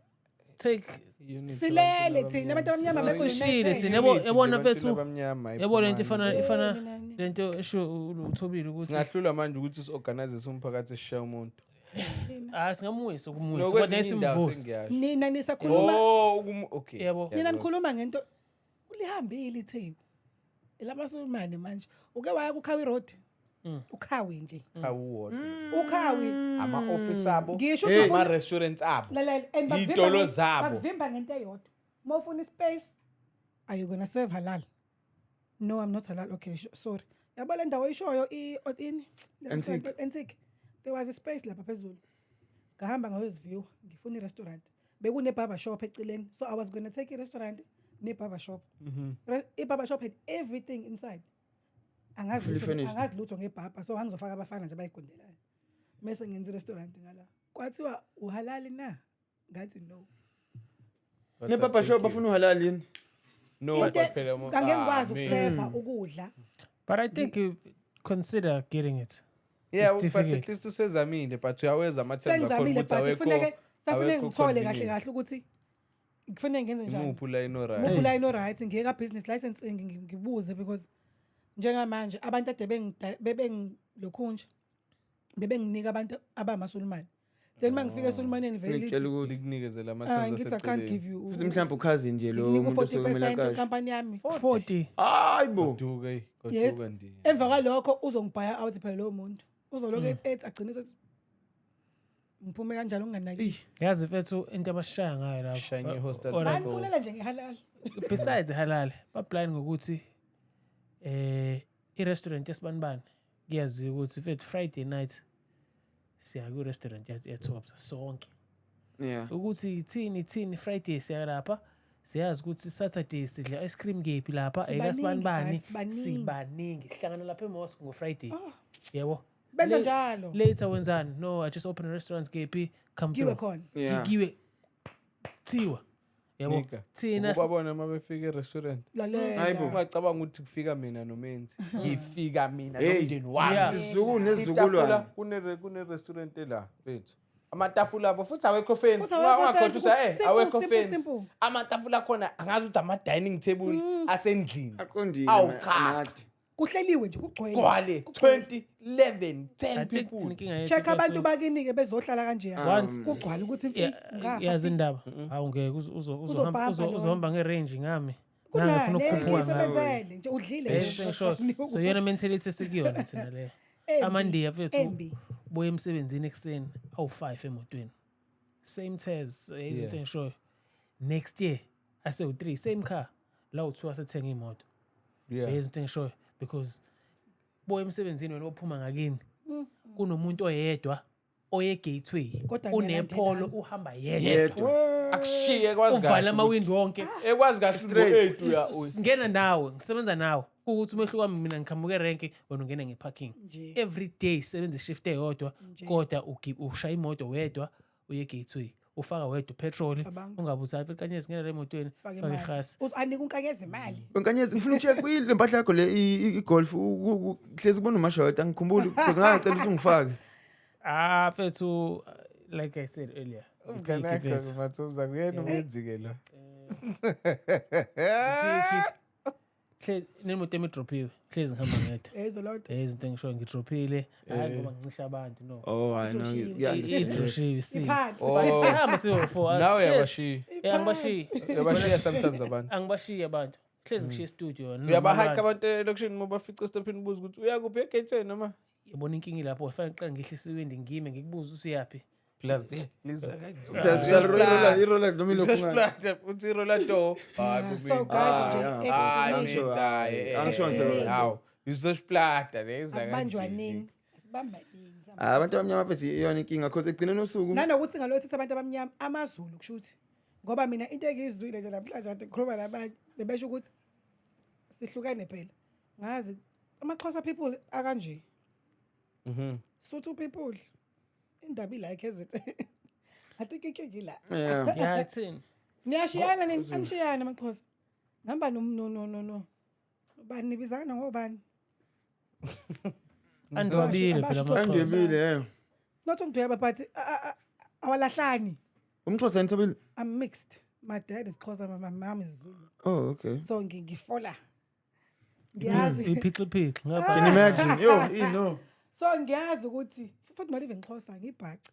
take Unity Silele abantu thina, abantu abamnyama abamnyama. bekho Sishile united. thina, yabo Unity nje yabona ebantwini mfethu, abamnyama, yabo lento ayiphumani. ifana Mina ni- lento esho uThobile ukuthi Singahlulwa manje ukuthi si-organize umphakathi sishaye umuntu. Ah, singamwisa ukumwisa, No, kodwa kwezinye iy'ndawo simvusa. sengiyasho. Nina nisakhuluma Oh, okay. Yabo. Nina Ngiyakuzwa. nikhuluma ngento ulihambile iTheku. Elamasulumane manje. Uke waya kuKhawi Road? Ukhawi nje. Khawuwodwa. Ukhawi. Ama-office abo, Ngisho ukuthi ufuna ama-restaurants abo. Lalela, and bakuvimba Iy'tolo zabo. Bakuvimba ngento eyodwa. Uma ufuna ispace, are you gonna serve halal? No, I'm not halal. Okay, sorry. Yabo le ndawo oyishoyo ini? Le Antique. restaurant, Antique. There was a space lapha phezulu. Ngahamba ngayoziview, ngifuna i-restaurant. Bekune barber shop eceleni. So I was going to take i-restaurant ne barber shop. I-barber shop had everything inside. Angazi Fully lutho, furnished. angazi lutho ngebhabha, so angizofaka abafana nje abayigondelayo. Mase ngenza i-restaurant ngala. Kwathiwa uhalali na? Ngathi no. But Ne-barber shop thank you. bafuna uhalali yini? No, Into but phela angeke ngikwazi ah, man. ukuseva ukudla. But I think you consider getting it. Yeah, but Certificate. at least usezamile, but uyaweza ama-terms akhona Sengizamile, ukuthi but awekho kufuneke safuneke awekho ngithole kahle convenient. kahle ukuthi kufanele ngenze njani. Imuphi ulayini o-right? Muphi ulayini o-right, ngiye ka-business licensing ngibuze because njengamanje abantu ade bengilokhu nje Bebenginika abantu abamasulumane. Then mangifika eSulumaneni vele Ngitshela lithi ukuthi Likunikezela ah ama-terms ngithi I can't aseceleni. give you futhi mhlawumbe ukhazini nje lo nginika muntu osuke kumele u-40% aqashe. wenkampani yami. 40. Hayi bo. Goduka, eyi, Yes. goduka ndiya. Emva kwalokho uzongibhaya out phela lowo muntu. Uzolokhu ethi agcine sethi ngiphume kanjalo nginganaki. Yazi mfethu into abashaya ngayo lapho. Shanye i-hostel Alright. table. Manibulela nje ngehalala. Besides halal, ba-blind ngokuthi i-restaurant yesibanibani kuyaziwa ukuthi mfethu Friday night siya ku-restaurant ya-Tops sonke. Yeah. Ukuthi ithini ithini Friday siya lapha, siyazi ukuthi Saturday sidla ice cream kephi lapha, Sibaningi, ekasibanibani, guys, sibaningi. sibaningi. Sihlangana lapha e-mosque ngo-Friday. Yebo. Benza njalo. Later wenzani? No, I just open a restaurant kephi, come Kiwe through. khona. Yeah. Kiwe thiwa. Yabo. Nika. Thina Ukubabona uma befika e-restaurant. Lalela. Hayi bo. Ungacabanga ukuthi kufika mina nomenzi. Ngifika mina Hey. nomndeni wami. Yeah. Isizuku Itafula nesizukulwane. kune-restaurant ela mfethu. Amatafula abo futhi awekho fancy. Futhi awekho Ungakhohlwa fancy, ukuthi, ku-simple, awekho simple, fancy. simple. Amatafula akhona angazi ukuthi ama-dining table asendlini. Aqondile. Awu, cha. amade. Kuhleliwe nje kugcwele. Gcwale Kugcwele. 20, 11, 10 I think thina people. inkinga yethu Check abantu mfethu, bakini-ke bezohlala kanje. Once- Kugcwale ukuthi imfi ngafa. yazi indaba. Hawu ngeke Uzobhamba lona. uzohamba ngerange ngami. Nami ngifuna Kunani ukukhuphuka ngawe. ngisebenzele nje udlile Eh, nje. into engishoyo. So iyona mentality esikuyona thina le. Embi, Amandiya mfethu embi. buye emsebenzini ekuseni awu-5 emotweni. Same test, izinto engishoyo. Next year asewu-3 same car la u-2 asethenga imoto. Yeah. Izinto engishoyo because buye emsebenzini wena ophuma ngakini kunomuntu oyedwa oye gateway Kodwa unepolo niyalandelana. uhamba yedwa. Yedwa. Akushiye kwazi Uvala kahle. amawindi wonke. Ekwazi kahle Straight. ngo-eight uya. Singena nawe, ngisebenza nawe. Kuwukuthi umehluko wami mina ngiqhamuka erenki wena ungena ngeparking. Nje. Every day sisebenza ishift eyodwa kodwa ushaya imoto wedwa uye gateway. Ufaka wedwa petrol Cabanga. ungabe uthi hayi kanye singena la emotweni Sifake faka imali. irhasi. Anike unkanyeza imali. Nkanyezi ngifuna ucheck le mpahla yakho le i-golf hlezi kubona umashoda angikhumbuli because ngangicela ukuthi ungifake. Ah mfethu like I said earlier. Umngane ngiphiki, wakho mfethu. Mathumza kuyena umenzi ke lo. Ngiphiki. Nemoto emi drophiwe. Hlezi ngihamba ngedwa. Yezwa loo nto. Izinto engishoyo ngidrophile. Hayi ngoba ngincisha abantu no. Oh, I know. Idroshiwe. Yeah, understand. Idroshiwe si. Iphansi. Oh. Sihamba siyo four. Nawe uyabashiya. Yeah, angibashiyi. Uyabashiya sometimes abantu. Angibashiyi abantu. Hlezi ngishiya studio. Uyabahaka abantu elokishini uma bafica esitopini buza ukuthi uyakuphi egateway noma Yabona inkinga ilapho fanele ngiqale ngehlise iwindi ngime ngikubuze ukuthi uyaphi. plus liza kanje. Plus uyarola irola noma ilokhu ngani. Uthi irola door. Hayi So guys nje Hayi ekugcineni menzi hayi. Angisho ngiserola. Hawu. Izoshplata leza kanje. akubanjwa nini. Asibamba nini. Ah, abantu abamnyama mfethu iyona inkinga because ekugcineni usuku Nanokuthi ngalothi abantu abamnyama amaZulu kusho ukuthi ngoba mina into engiyizwile nje namhlanje kade ngikhuluma nabanye bebesho ukuthi sihlukene phela. Ngazi amaXhosa people akanje. Sotho people indaba ila eKZN. I think inkinga ila. Yeah. Yeah, ithini? Niyashiyana nini? Anishiyana amaXhosa. Ngihamba no no no no no. Bani nibizana ngobani? Andwabile phela Abasho- amaXhosa. Andwebile eh. Not ukudweba but awalahlani. Umxhosa nithobile. I'm mixed. My dad is Xhosa, my mom is Zulu. Oh, okay. So ngifola. Ngiyazi. Iphixi phixi ngapha. Can you imagine? Yo, i no. So ngiyazi ukuthi futhi not even Xhosa ngibhaca.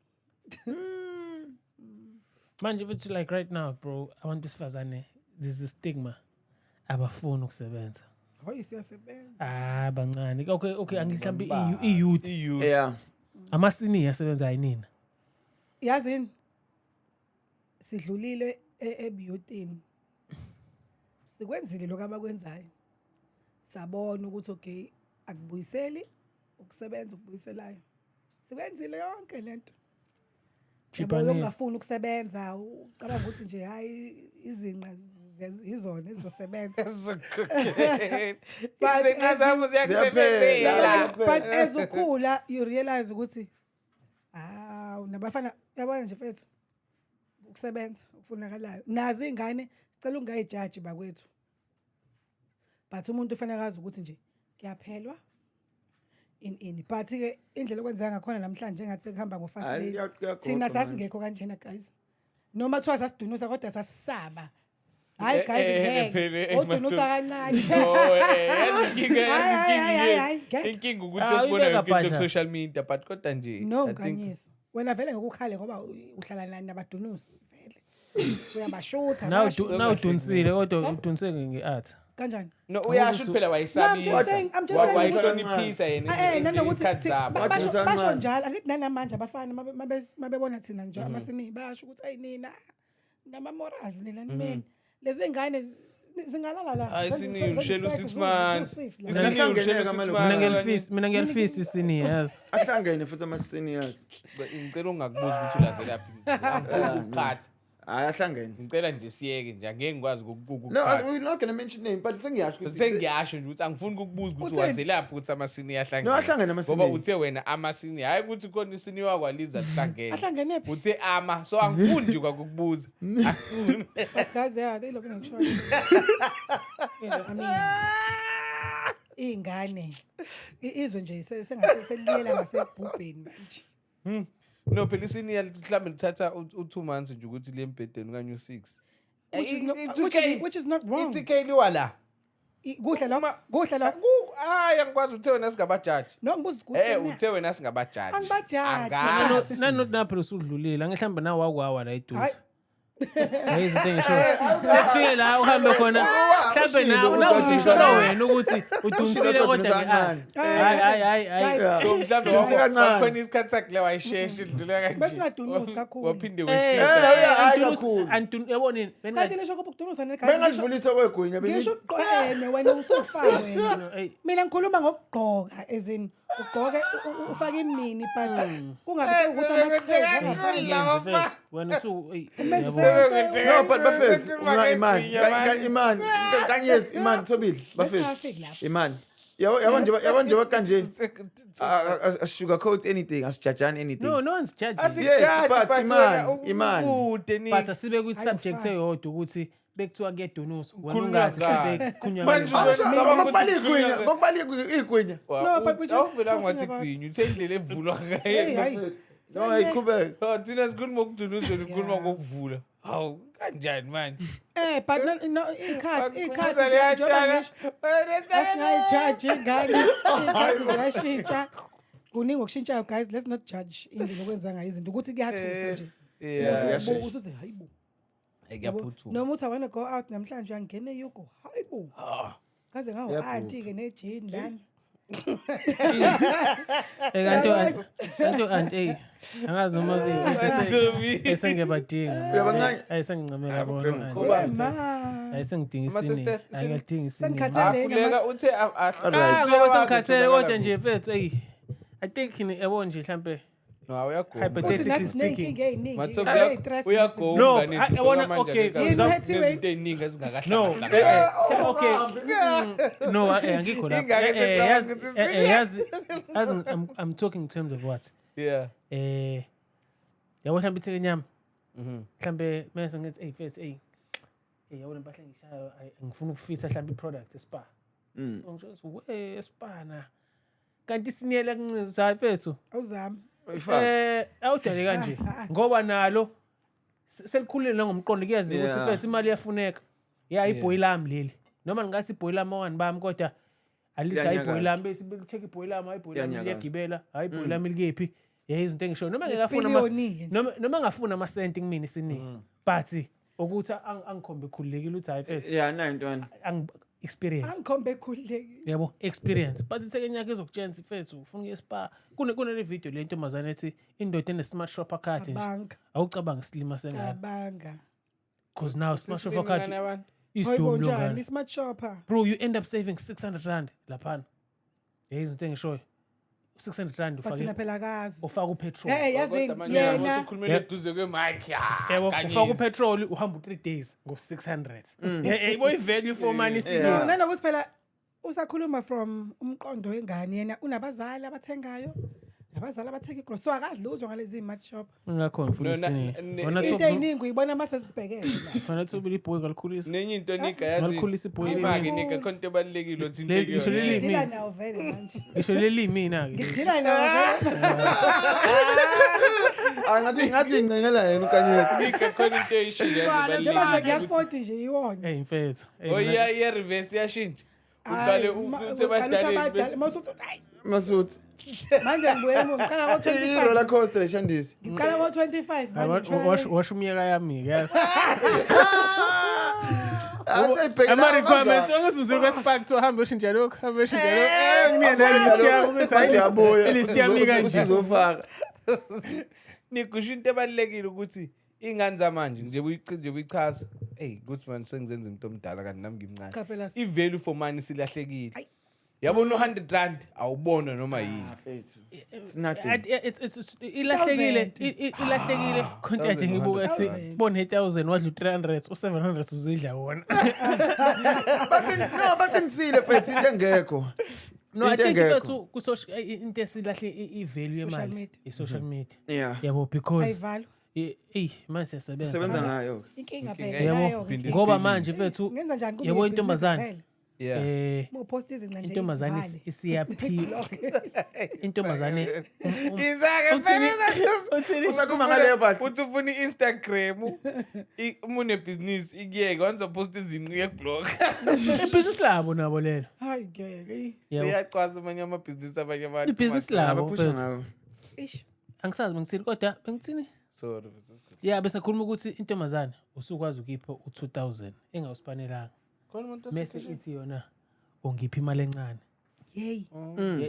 Manje futhi like right now bro, abantu besifazane there's a stigma. Abafuni ukusebenza. Hoyi siyasebenza. Ah bancane. Okay, angithi mhlambe i-youth. I-youth. Yeah. Amasiniya asebenza ayinina. Yazini sidlulile ebuyotini. Sikwenzile lokho abakwenzayo. Sabona ukuthi okay akubuyiseli ukusebenza ukubuyiselayo. Sikwenzile yonke lento. Yabo Chipani. ungafuni ukusebenza ucabanga ukuthi nje hayi izinqa izona ezizosebenza. But Izinqa zami ziyakusebenzela. But as ukhula you realize ukuthi ah nabafana yabona nje mfethu ukusebenza okufunakalayo. Nazi ingane sicela ungayijaji bakwethu. But umuntu ufanele azi ukuthi nje kuyaphelwa in but ke indlela okwenzeka ngakhona namhlanje engathi sekuhamba ngo fast Hayi, lane. kuyagoqa Thina manje. sasingekho kanjena guys. Noma kuthiwa sasidunusa kodwa sasisaba. Hayi guys, ngeke. Odunusa kancane. No, yazi inkinga, inkinga ukuthi sibona yonke into ku social media, but kodwa nje no Nkanyiso. Wena vele ngokukhale ngoba uhlala nani nabadunusi vele. Uyabashutha. Now udunsile kodwa udunseke nge-art. Kanjani? No, uyasho phela wayisabisa. Wayihloniphisa yena. Nanokuthi basho njalo, angithi nanamanje abafana mabebona thina nje amasini bayasho ukuthi ayi nina nama morals nina nimeni. Lezi ngane zingalala la. Hayi sini ushela 6 months. Isini ushela 6 months. Mina ngiyalifisa isini yazi. Ahlangene futhi amasini yazi. Ngicela ungakubuza ukuthi ulazelaphi. Angifuni ukuqhatha. Hayi ahlangene. Ngicela nje siyeke nje angeke ngikwazi ukukuqhatha. No, we're not going to mention name, but sengiyasho ukuthi sengiyasho nje ukuthi angifuni ukukubuza ukuthi wazelaphi ukuthi amasini ahlangene. No, ahlangene amasini. Ngoba uthe wena amasini, hayi ukuthi khona isini wakwaliza lihlangene. Ahlangene phi? Uthe ama, so angifuni nje kwakukubuza. But guys, they looking ngisho. I mean, ingane izwe nje sengase seliyela ngasebhubheni manje. No, phela isini mhlawumbe lithatha u2 months nje ukuthi liye embhedeni okanye u6. Which is not wrong. ITK liwa la. Kuhle la, kuhle la. Hayi angikwazi uthe wena singabajaji. No, ngibuza kuhle. Uthe wena singabajaji. Angibajaji. Nanothi usudlulile, angihlamba nawe wakwawa la eduze. Hayi izinto engisho. Sekufike la uhambe khona. Mhlambe nawe usho wena ukuthi udunsile kodwa nge-art. Hayi hayi. So mhlambe wakhona isikhathi sakhe le wayishesha idlula kanje. Besingadunusi kakhulu. Waphinde wehlisa. Hayi kakhulu. Antun yabona kanti nisho ukudunusa negazi. Bengadlulisa kwegwinya ngisho ugqoke wena usufa wena. Mina ngikhuluma ngokugqoka as in ugqoke ufake imini but kungabe sekuthi amaqhegu wena usu No, but bafethu Iman, Iman, kanyezi Iman Thobile, bafethu. Iman. Yabo nje kanje. Sugarcoat anything, asijudge anything. No, no one's judging. Yes, but Iman. But asibe kwi subject eyodwa ukuthi bekuthiwa kuyadunusa wena ungathi bekukhulunywa ngokubali igwinya. No, but we just awuvela ngathi igwinya uthe indlela evulwa ngayo. No, ayiqhubeke. Thina sikhuluma ngokudunusa sikhuluma ngokuvula. Hawu kanjani manje? But no ikhathi njengoba ngisho asingayijaji ingane, ikhathi ziyashintsha. Kuningi okushintshayo guys, let's not judge indlela okwenza ngayo izinto ukuthi kuyathusa nje. Yeah, uthi hayibo. Ngiyaphuthuma. Noma uthi I wanna go out namhlanje angene yuko. Hayibo. Kaze ngawo auntie ke ne-jean lana. Kanti auntie angazi noma esengiyabadinga. Ayisengincamela bona. Ayisengidinga isini. Ayikadinga isini. Akhuleka uthe ngoba sengikhathele kodwa nje mfethu ey. I think yabo nje mhlambe No, uyagoma. Hypothetically speaking. Uyagoma. No, I wanna okay. Izinto eziningi ezingakahlangani. No, okay. No, angikho lapho. Yazi I'm talking in terms of what? Yeah. Yabo mhlambe itheke inyama. Mhlambe mase ngithi hey mfethu hey. Yabo impahla engishayo ngifuna ukufitha mhlambe iproduct espa. Ngisho ukuthi we espa na. Kanti isiniyela kuncisa hayi mfethu. Awuzami. Awudale kanje ngoba nalo selikhulile nangomqondo kuyaziwa ukuthi mfethu imali iyafuneka. Ya ibhoyi lami leli. Noma ngingathi ibhoyi lami owani bami kodwa alithi hayi ibhoyi lami bese check ibhoyi lami hayi ibhoyi lami liyagibela hayi ibhoyi lami likephi. Yeah, izinto engisho noma ngingafuna noma ngafuna ama cent kumina isiningi but ukuthi angikhombe khululekile uthi hayi mfethu. Yeah, nayo intwana. Experience. Angikhombe khululekile. Yabo, experience. But itheke nyaka ezokutshela mfethu ufuna ukuya spa. Kunele video le ntombazane ethi indoda ene smart shopper card nje. Awucabanga isilima sengane. Cabanga. Because now smart shopper card is dumb. Smart shopper. Bro, you end up saving 600 rand laphana. Yeah, izinto engishoyo. 600 rand ufake. Ufaka upetrol. Eh yazi yena ukhulumela eduze kwe-mic ya. Yebo, ufaka upetrol uhamba 3 days ngo 600. Yebo i-value for money sibili. Nanokuthi phela usakhuluma from umqondo wengane yena unabazali abathengayo. Abazali abathenga igrocery so akazi lutho ngalezi smart shop. Ngakho ngifuna isini. Wona into eyiningi uyibona mase sibhekene la. Fanele thobile ibhoyi ngalikhulisa. Nenye into nika yazi. Ngalikhulisa ibhoyi. Imake nika khona into ebalulekile othi into ekuyona. Ngidila nawo vele manje. Ngisho leli mina ke. Ngidila nawo vele. Ah, ngathi incengela yena uKanyezi. Nika khona into eyishilo yazi. Njengoba sekuya ku-40 nje iwona. Hey mfethu. Hey, Oh mina- iya iya reverse iyashintsha. Uqale uthi ebadaleni mawusuthi hayi Masuthi. manje ngibuyele emuva ngiqala ngo-25 I-roller coaster eshandisi. ngiqala ngo-25 Hayi, manje ngishona washo umyeka yami-ke yazi. Asayibhekela Ama-requirements ongezimzulu kwespark kuthiwa hambe uyoshintsha lokhu, hambe uyoshintsha lokhu. Eh, nginika nayo ilist yami ukuthi hayi, Uyabuya. ilist yami kanje. Usuzofaka. Nikusho into ebalulekile ukuthi iy'ngane zamanje nje nje uyichaza. Eyi kuthi manje sengizenza umuntu omdala kanti nami ngimncane. Cha phela I-value for money silahlekile. Ayi. Yabona u-100 rand awubona noma yini. It's nothing. Ilahlekile ilahlekile content ngibuka ethi Thousand. bone 1000 wadla u300 u700 uzidla wona. No, baqinisile mfethu into engekho. No, I Into think engekho. mfethu ku social into esilahle i-value Social yemali media. i-social media. Yeah. Yabo because ayivalwa eyi manje siyasebenza. Sebenza ngayo. inkinga Inkinga phela Yabo nayo-ke. Phinde ngoba isiphilile. manje mfethu Ngenza njani kube yabo ibhizinisi intombazane kuphela? Yeah. Uma uphosta izinqa nje intombazane ivale. isiyaphila intombazane Isake Uthini? Uthini? Usakhuluma ngaleyo but uthi ufuna i-Instagram uma unebhizinisi ikuyeke wanzoposta izinqa iyakublock. Ibhizinisi labo nabo lelo. Hayi ngeke eyi. Yabo. Iyacwasa amanye amabhizinisi abanye abantu. Ibhizinisi labo abaphusha mfethu. ngayo. Ish. Angisazi bengithini kodwa bengithini? Sorry. Yeah bese khuluma ukuthi intombazane usukwazi ukuyipha u2000 engawusipanelanga. Khona umuntu Mese ithi yona ungipha imali encane. Yeyi.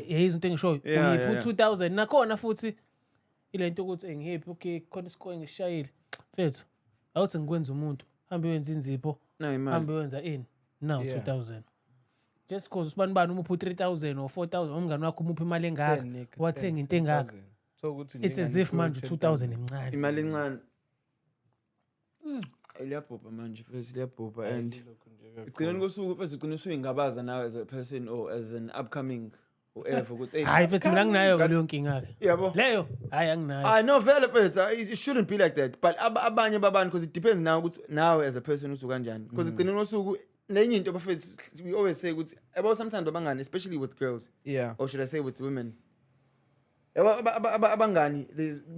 Yeyizwa into engishoyo Yeah, uyipha yeah, u2000 nakhona futhi ilento ukuthi engihappy okay khona isikole ngisishayile. Mfethu awuthi ngikwenza umuntu hambe uyenza inzipho Nayo imali. hambe uyenza ini now Yeah. 2000. Just cause usibani bani umupha u3000 or 4000 umngani wakho umupha imali engaka wathenga into engaka. So ukuthi It's as if manje u2000 emncane. Imali encane. Liyabhubha manje mfethu liyabhubha and egcineni kosuku mfethu ugcina usuyingabaza nawe as a person or as an upcoming whoever ukuthi Hayi mfethu mina anginayo Ngathi- leyo nkinga ke. yabo. Leyo hayi anginayo. I know vele mfethu it shouldn't be like that but abanye babantu because it depends now ukuthi now as a person uthi kanjani because egcineni kosuku nenye into bafethu we always say ukuthi yabo sometimes abangani especially with girls Yeah. or should I say with women yabo abangani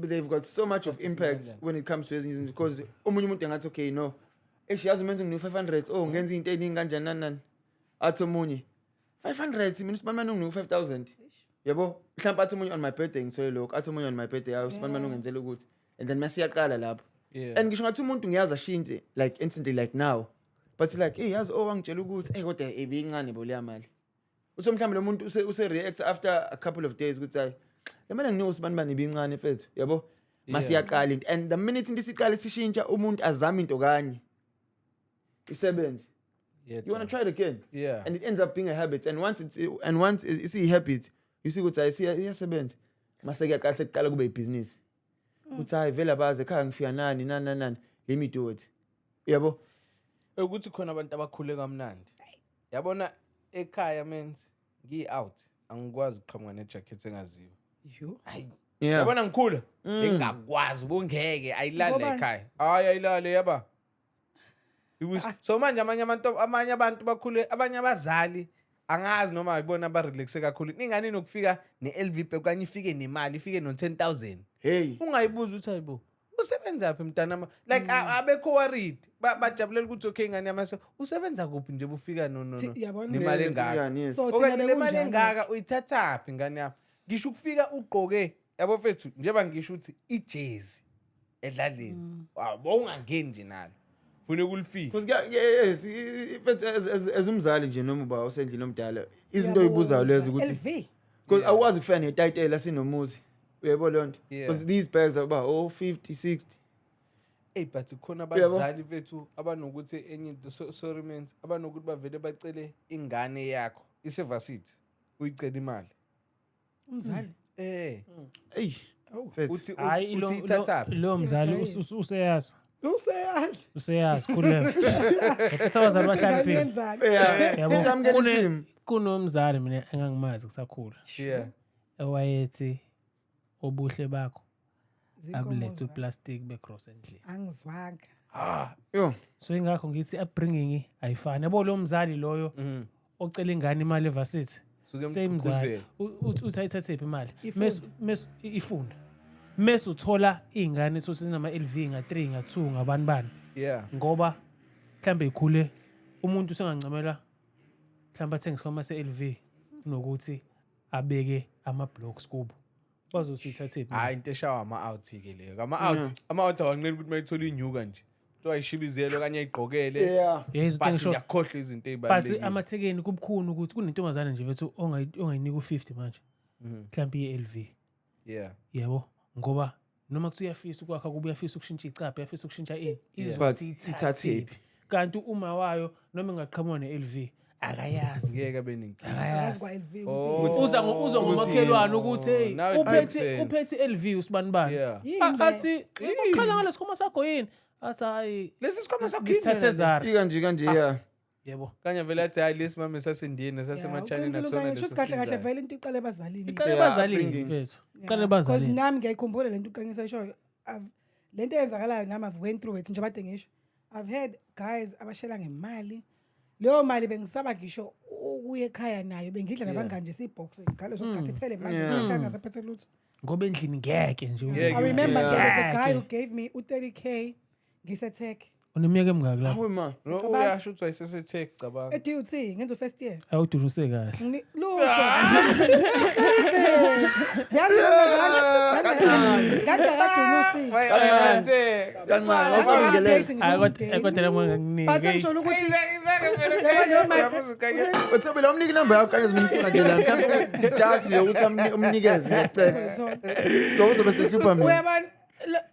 they've got so much of impact when it comes to ezinye izinto because omunye umuntu engathi okay no eish yazi umenze nginika 500 oh ngenza into eningi kanjani nani nani athi omunye 500 mina usibanibani unginika 5000 yabo mhlawumbe athi omunye on my birthday ngithole lokhu athi omunye on my birthday ayi usibanibani ungenzele ukuthi and then mase iyaqala lapho Yeah. and ngisho ngathi umuntu ngiyazi ashintshe like instantly like now but like hey yazi oh wangitshela ukuthi hey kodwa ibincane bo leya mali uthi mhlawumbe lo muntu use react after a couple of days ukuthi hayi le mali enginika usibanibani ibincane mfethu yabo masiyaqala into and the minute into isiqala isishintsha umuntu azama into kanye isebenze Yeah. you want to try it again Yeah. and it ends up being a habit and once it's and once it's a habit you see ukuthi hayi iyasebenza mase kuyaqala sekuqala kube ibhizinisi uthi hayi vele abazi ekhaya ngifika nani nani nani nani let me do it yabo Ukuthi khona abantu abakhule kamnandi. Yabona ekhaya men's ngi out angikwazi ukuqhamuka nejacket engaziwa. Yo. Hayi. yeah Yabona ngikhula ngingakwazi bungeke ayilale Ngobani? ekhaya. Hayi ayilale yaba. So manje amanye abantu amanye abantu bakhule abanye abazali angazi noma ibona abarelaxe kakhulu. Ingane inokufika ne-LV bag okanye ifike nemali ifike no-10,000. hey Ungayibuza ukuthi hayibo usebenza phi mntanami like abekho worried bajabulela ukuthi okay ingane yami usebenza kuphi nje bufika no no no Yabona? nemali engaka Kanjani, yes. So thina okanye le mali bekunjalo. engaka uyithathaphi ingane yami ngisho ukufika ugqoke yabo mfethu njengoba ngisho ukuthi ijezi edlaleni bowungangeni nje nalo fune kulifihla Because yes, mfethu as umzali nje noma uba usendlini omdala izinto oyibuzayo lezo ukuthi LV. because awukwazi ukufika netayitela sinomuzi uyayibona leyo nto Yeah. because these bags are about oh 50 60 Ey but khona Uyabo? abazali bethu abanokuthi enye into sorry man abanokuthi bavele bacele ingane yakho isevasithi uyicela imali Umzali. eh eyi mfethu uthi Hayi uthi uyithathaphi lo mzali Uyadayisa. useyazi. Useyazi. Useyazi khuleka. Futhi abazali bahlakaniphile. Yenzani? yeah Yabo. isamukela isimo Kunomzali mina engangimazi kusakhula yeah owayethi obuhle bakho Zinkomo abulethe zakho. uplastic becross endlini. Angizwanga. yo So ingakho ngithi upbringing ayifani. Yabo lo mzali loyo ocela ingane imali evasithi. Suke Same mzali. emgqugquzela. Uthi ayithathephi imali. Ifunda. Mase ifunda. Mese uthola iy'ngane sothi zinama-LV nga-3 nga-2 ngabani bani. Ngoba mhlambe ikhule umuntu usengancamela mhlambe athenge isikhwama se-LV kunokuthi abeke ama-blocks kubo. Bazothi uyithathephi? Hayi, into eshawa ama-out-ke leyo. Ama-out, ama-out awanqeni ukuthi mayithola inyuka nje. Kuthiwa ayishibizele okanye ayigqokele. Yeah, izinto But engisho. ngiyakhohlwa izinto But ey'balulekile. Amathekeni kubukhuni ukuthi kunentombazane nje bethu ongayinika u-50 manje. Mhlambe i-LV. Yebo, ngoba noma kuthiwa uyafisa ukwakha kuba uyafisa ukushintsha icapha, uyafisa ukushintsha ini. But Izothi ithathephi? Kanti uma wayo noma ingaqhamuka ne-LV akayazi. Ngeke abe nenkinga. Akazi Akayazi. kwa-LV Oh. ukuthi Uza ngomakhelwane ukuthi hey, Now it makes sense. Uphethe i-LV usibanibani. Yini le? Athi ukhala ngalesikhwama sakho yini? Athi hayi, Lesi sikhwama sakho yini ngisithathe wena le? Zara. Ikanje kanje, yeah. Yebo. Kanye vele athi hayi, lesi mame sasendini sasematshaneni Uqinisile akusona uKanye, lesi shuthi kahle kahle esizayo. vele into iqale ebazalini. Iqale Yeah, ebazalini upbringing. mfethu. Iqale Yeah, 'cause ebazalini. nami ngiyayikhumbula lento uKanyisa ayishoyo. Lento eyenzakalayo nami I've went through it njengoba kade ngisho. I've had guys abashela ngemali. Leyo mali bengisaba ngisho ukuya ekhaya nayo, bengidla nabangani nje siyiboxe ngaleso sikhathi iphele manje ekhaya ngasaphethe lutho. Ngoba endlini ngeke nje. Ngeke. I remember there was a guy Ngeke. who gave me u-30K ngise-tech. Uneminyaka emingaki lapho? Hawe ma. No, Ngicabanga- uyasho ukuthi wayesese-tech, cabanga. E-DUT ngenza u-first year. Awuduruse kahle. Lutho. Yazi ngangakadunusi. Kancane, awusabingelele. Hayi kodwa la But nginike. ngisholo ukuthi yabo leyo mali Uthobile umnike inamba yakho kanye zimniswa nje la. Mhlawumbe just nje ukuthi umnikeze ngiyacela. uzoyithola. Lo uzobe sehlupha mina. Uyabona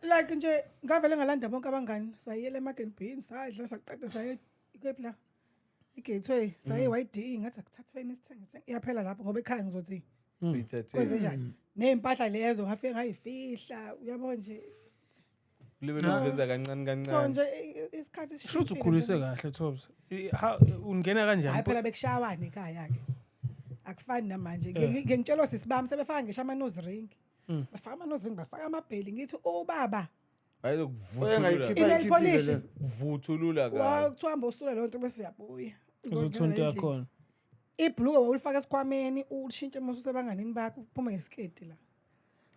like nje ngavele ngalanda bonke abangani sayela eMarket Bean sadla saqeda saye kwephi la iGateway saye YDE ngathi akuthathweni sithenge sithenge. Iyaphela lapho ngoba ekhaya ngizothi kwenze njani ney'mpahla lezo ngafike ngayifihla uyabo nje. Libe loziveza kancane So kancane. nje isikhathi Shuthi sishintshile ukhuliswe nje. kahle Thobs. Ungena kanjani? Hayi phela bekushawana ekhaya-ke akufani namanje. Ngitshelwa sisi bami sebefaka ngisho ama-nose ring, bafaka ama-nose ring, bafaka amabheli, ngithi ubaba Wayezokuvuthulula. Oyengayikhipha I-nail ikhiphile polish. le. Vuthulula kabi. Kuthiwa hamba usule leyo nto bese uyabuya. Uzothunta Uzongena endlini. yakhona. Ibhuluko wawulifaka esikhwameni ulishintshe uma ususebanganini bakho uphume ngesiketi la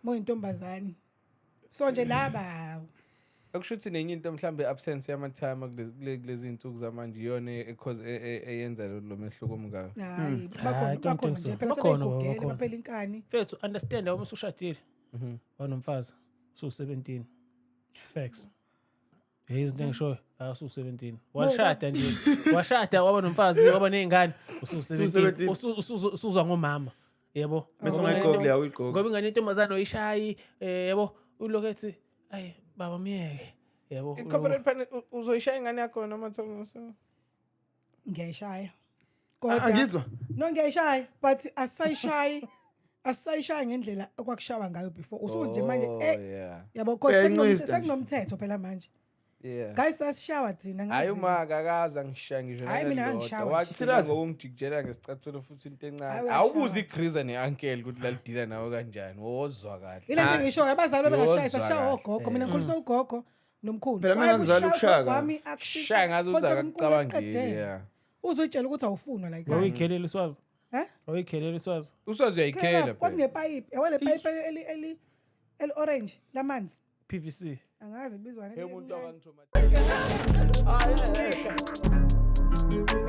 uma uyintombazane so nje laba. Okusho ukuthi nenye into mhlambe absence yama-timer kulezi iy'nsuku zamanje iyona eyenza lo mehluko omngaka. Hayi I bakhona don't bakhona think so. nje phela Bakhona, baba, sebeyigugele bakhona. baphela inkani. Mfethu understand uma usushadile. Wanomfazi usu-17. Facts. Hey izinto engishoyo, usu-17. Washada nje. Washada waba nomfazi, waba nezingane, usu-17. Usu-17. Usuzwa ngomama. Yebo. Bese Ngoba ungayigqoki leya uyigqoka. Ngoba ingane yentombazane oyishayi, yebo, ulokhu ethi ayi baba myeke. Yebo. I-corporate panel uzoyishaya ingane yakho noma Thomas? Ngiyayishaya. Angizwa. No ngiyayishaya but asisayishayi ngendlela okwakushawa ngayo before usunje manje Oh, yeah. yabo cause Uyayincwisa nje. sekunomthetho phela manje. Guys sasishawa thina Hayi ngazi. uma akakaze angishaye ngisho Hhayi, mina nakalilodwa. ngangishawa nje. Wagcina Serious? ngokungijikijela ngesicathulo futhi into encane. Hhayi, uyashaya. Awubuze igriza ne-uncle ukuthi lalidila nawe kanjani. Wozwa kahle. Ile nto engishoyo abazali bebengashayisa Yozwa sishawa kahle. ogogo mina ngikhuliswa ugogo nomkhulu. Phela mina ngangizala ukushaya kabi. Wami akushaya Shaya ngazi ukuthi akakucabangeli. Yeah. Uzoyitshela ukuthi awufunwa la ekhaya. Wawuyikhelela iswazi. Eh? Wawuyikhelela iswazi. Uswazi uyayikhela phela. Kwakunepayipi, yabo le payipi eli eli eli orange lamanzi. PVC. Angazi ibizwa ngani. Hey, umuntu akangitraumatise.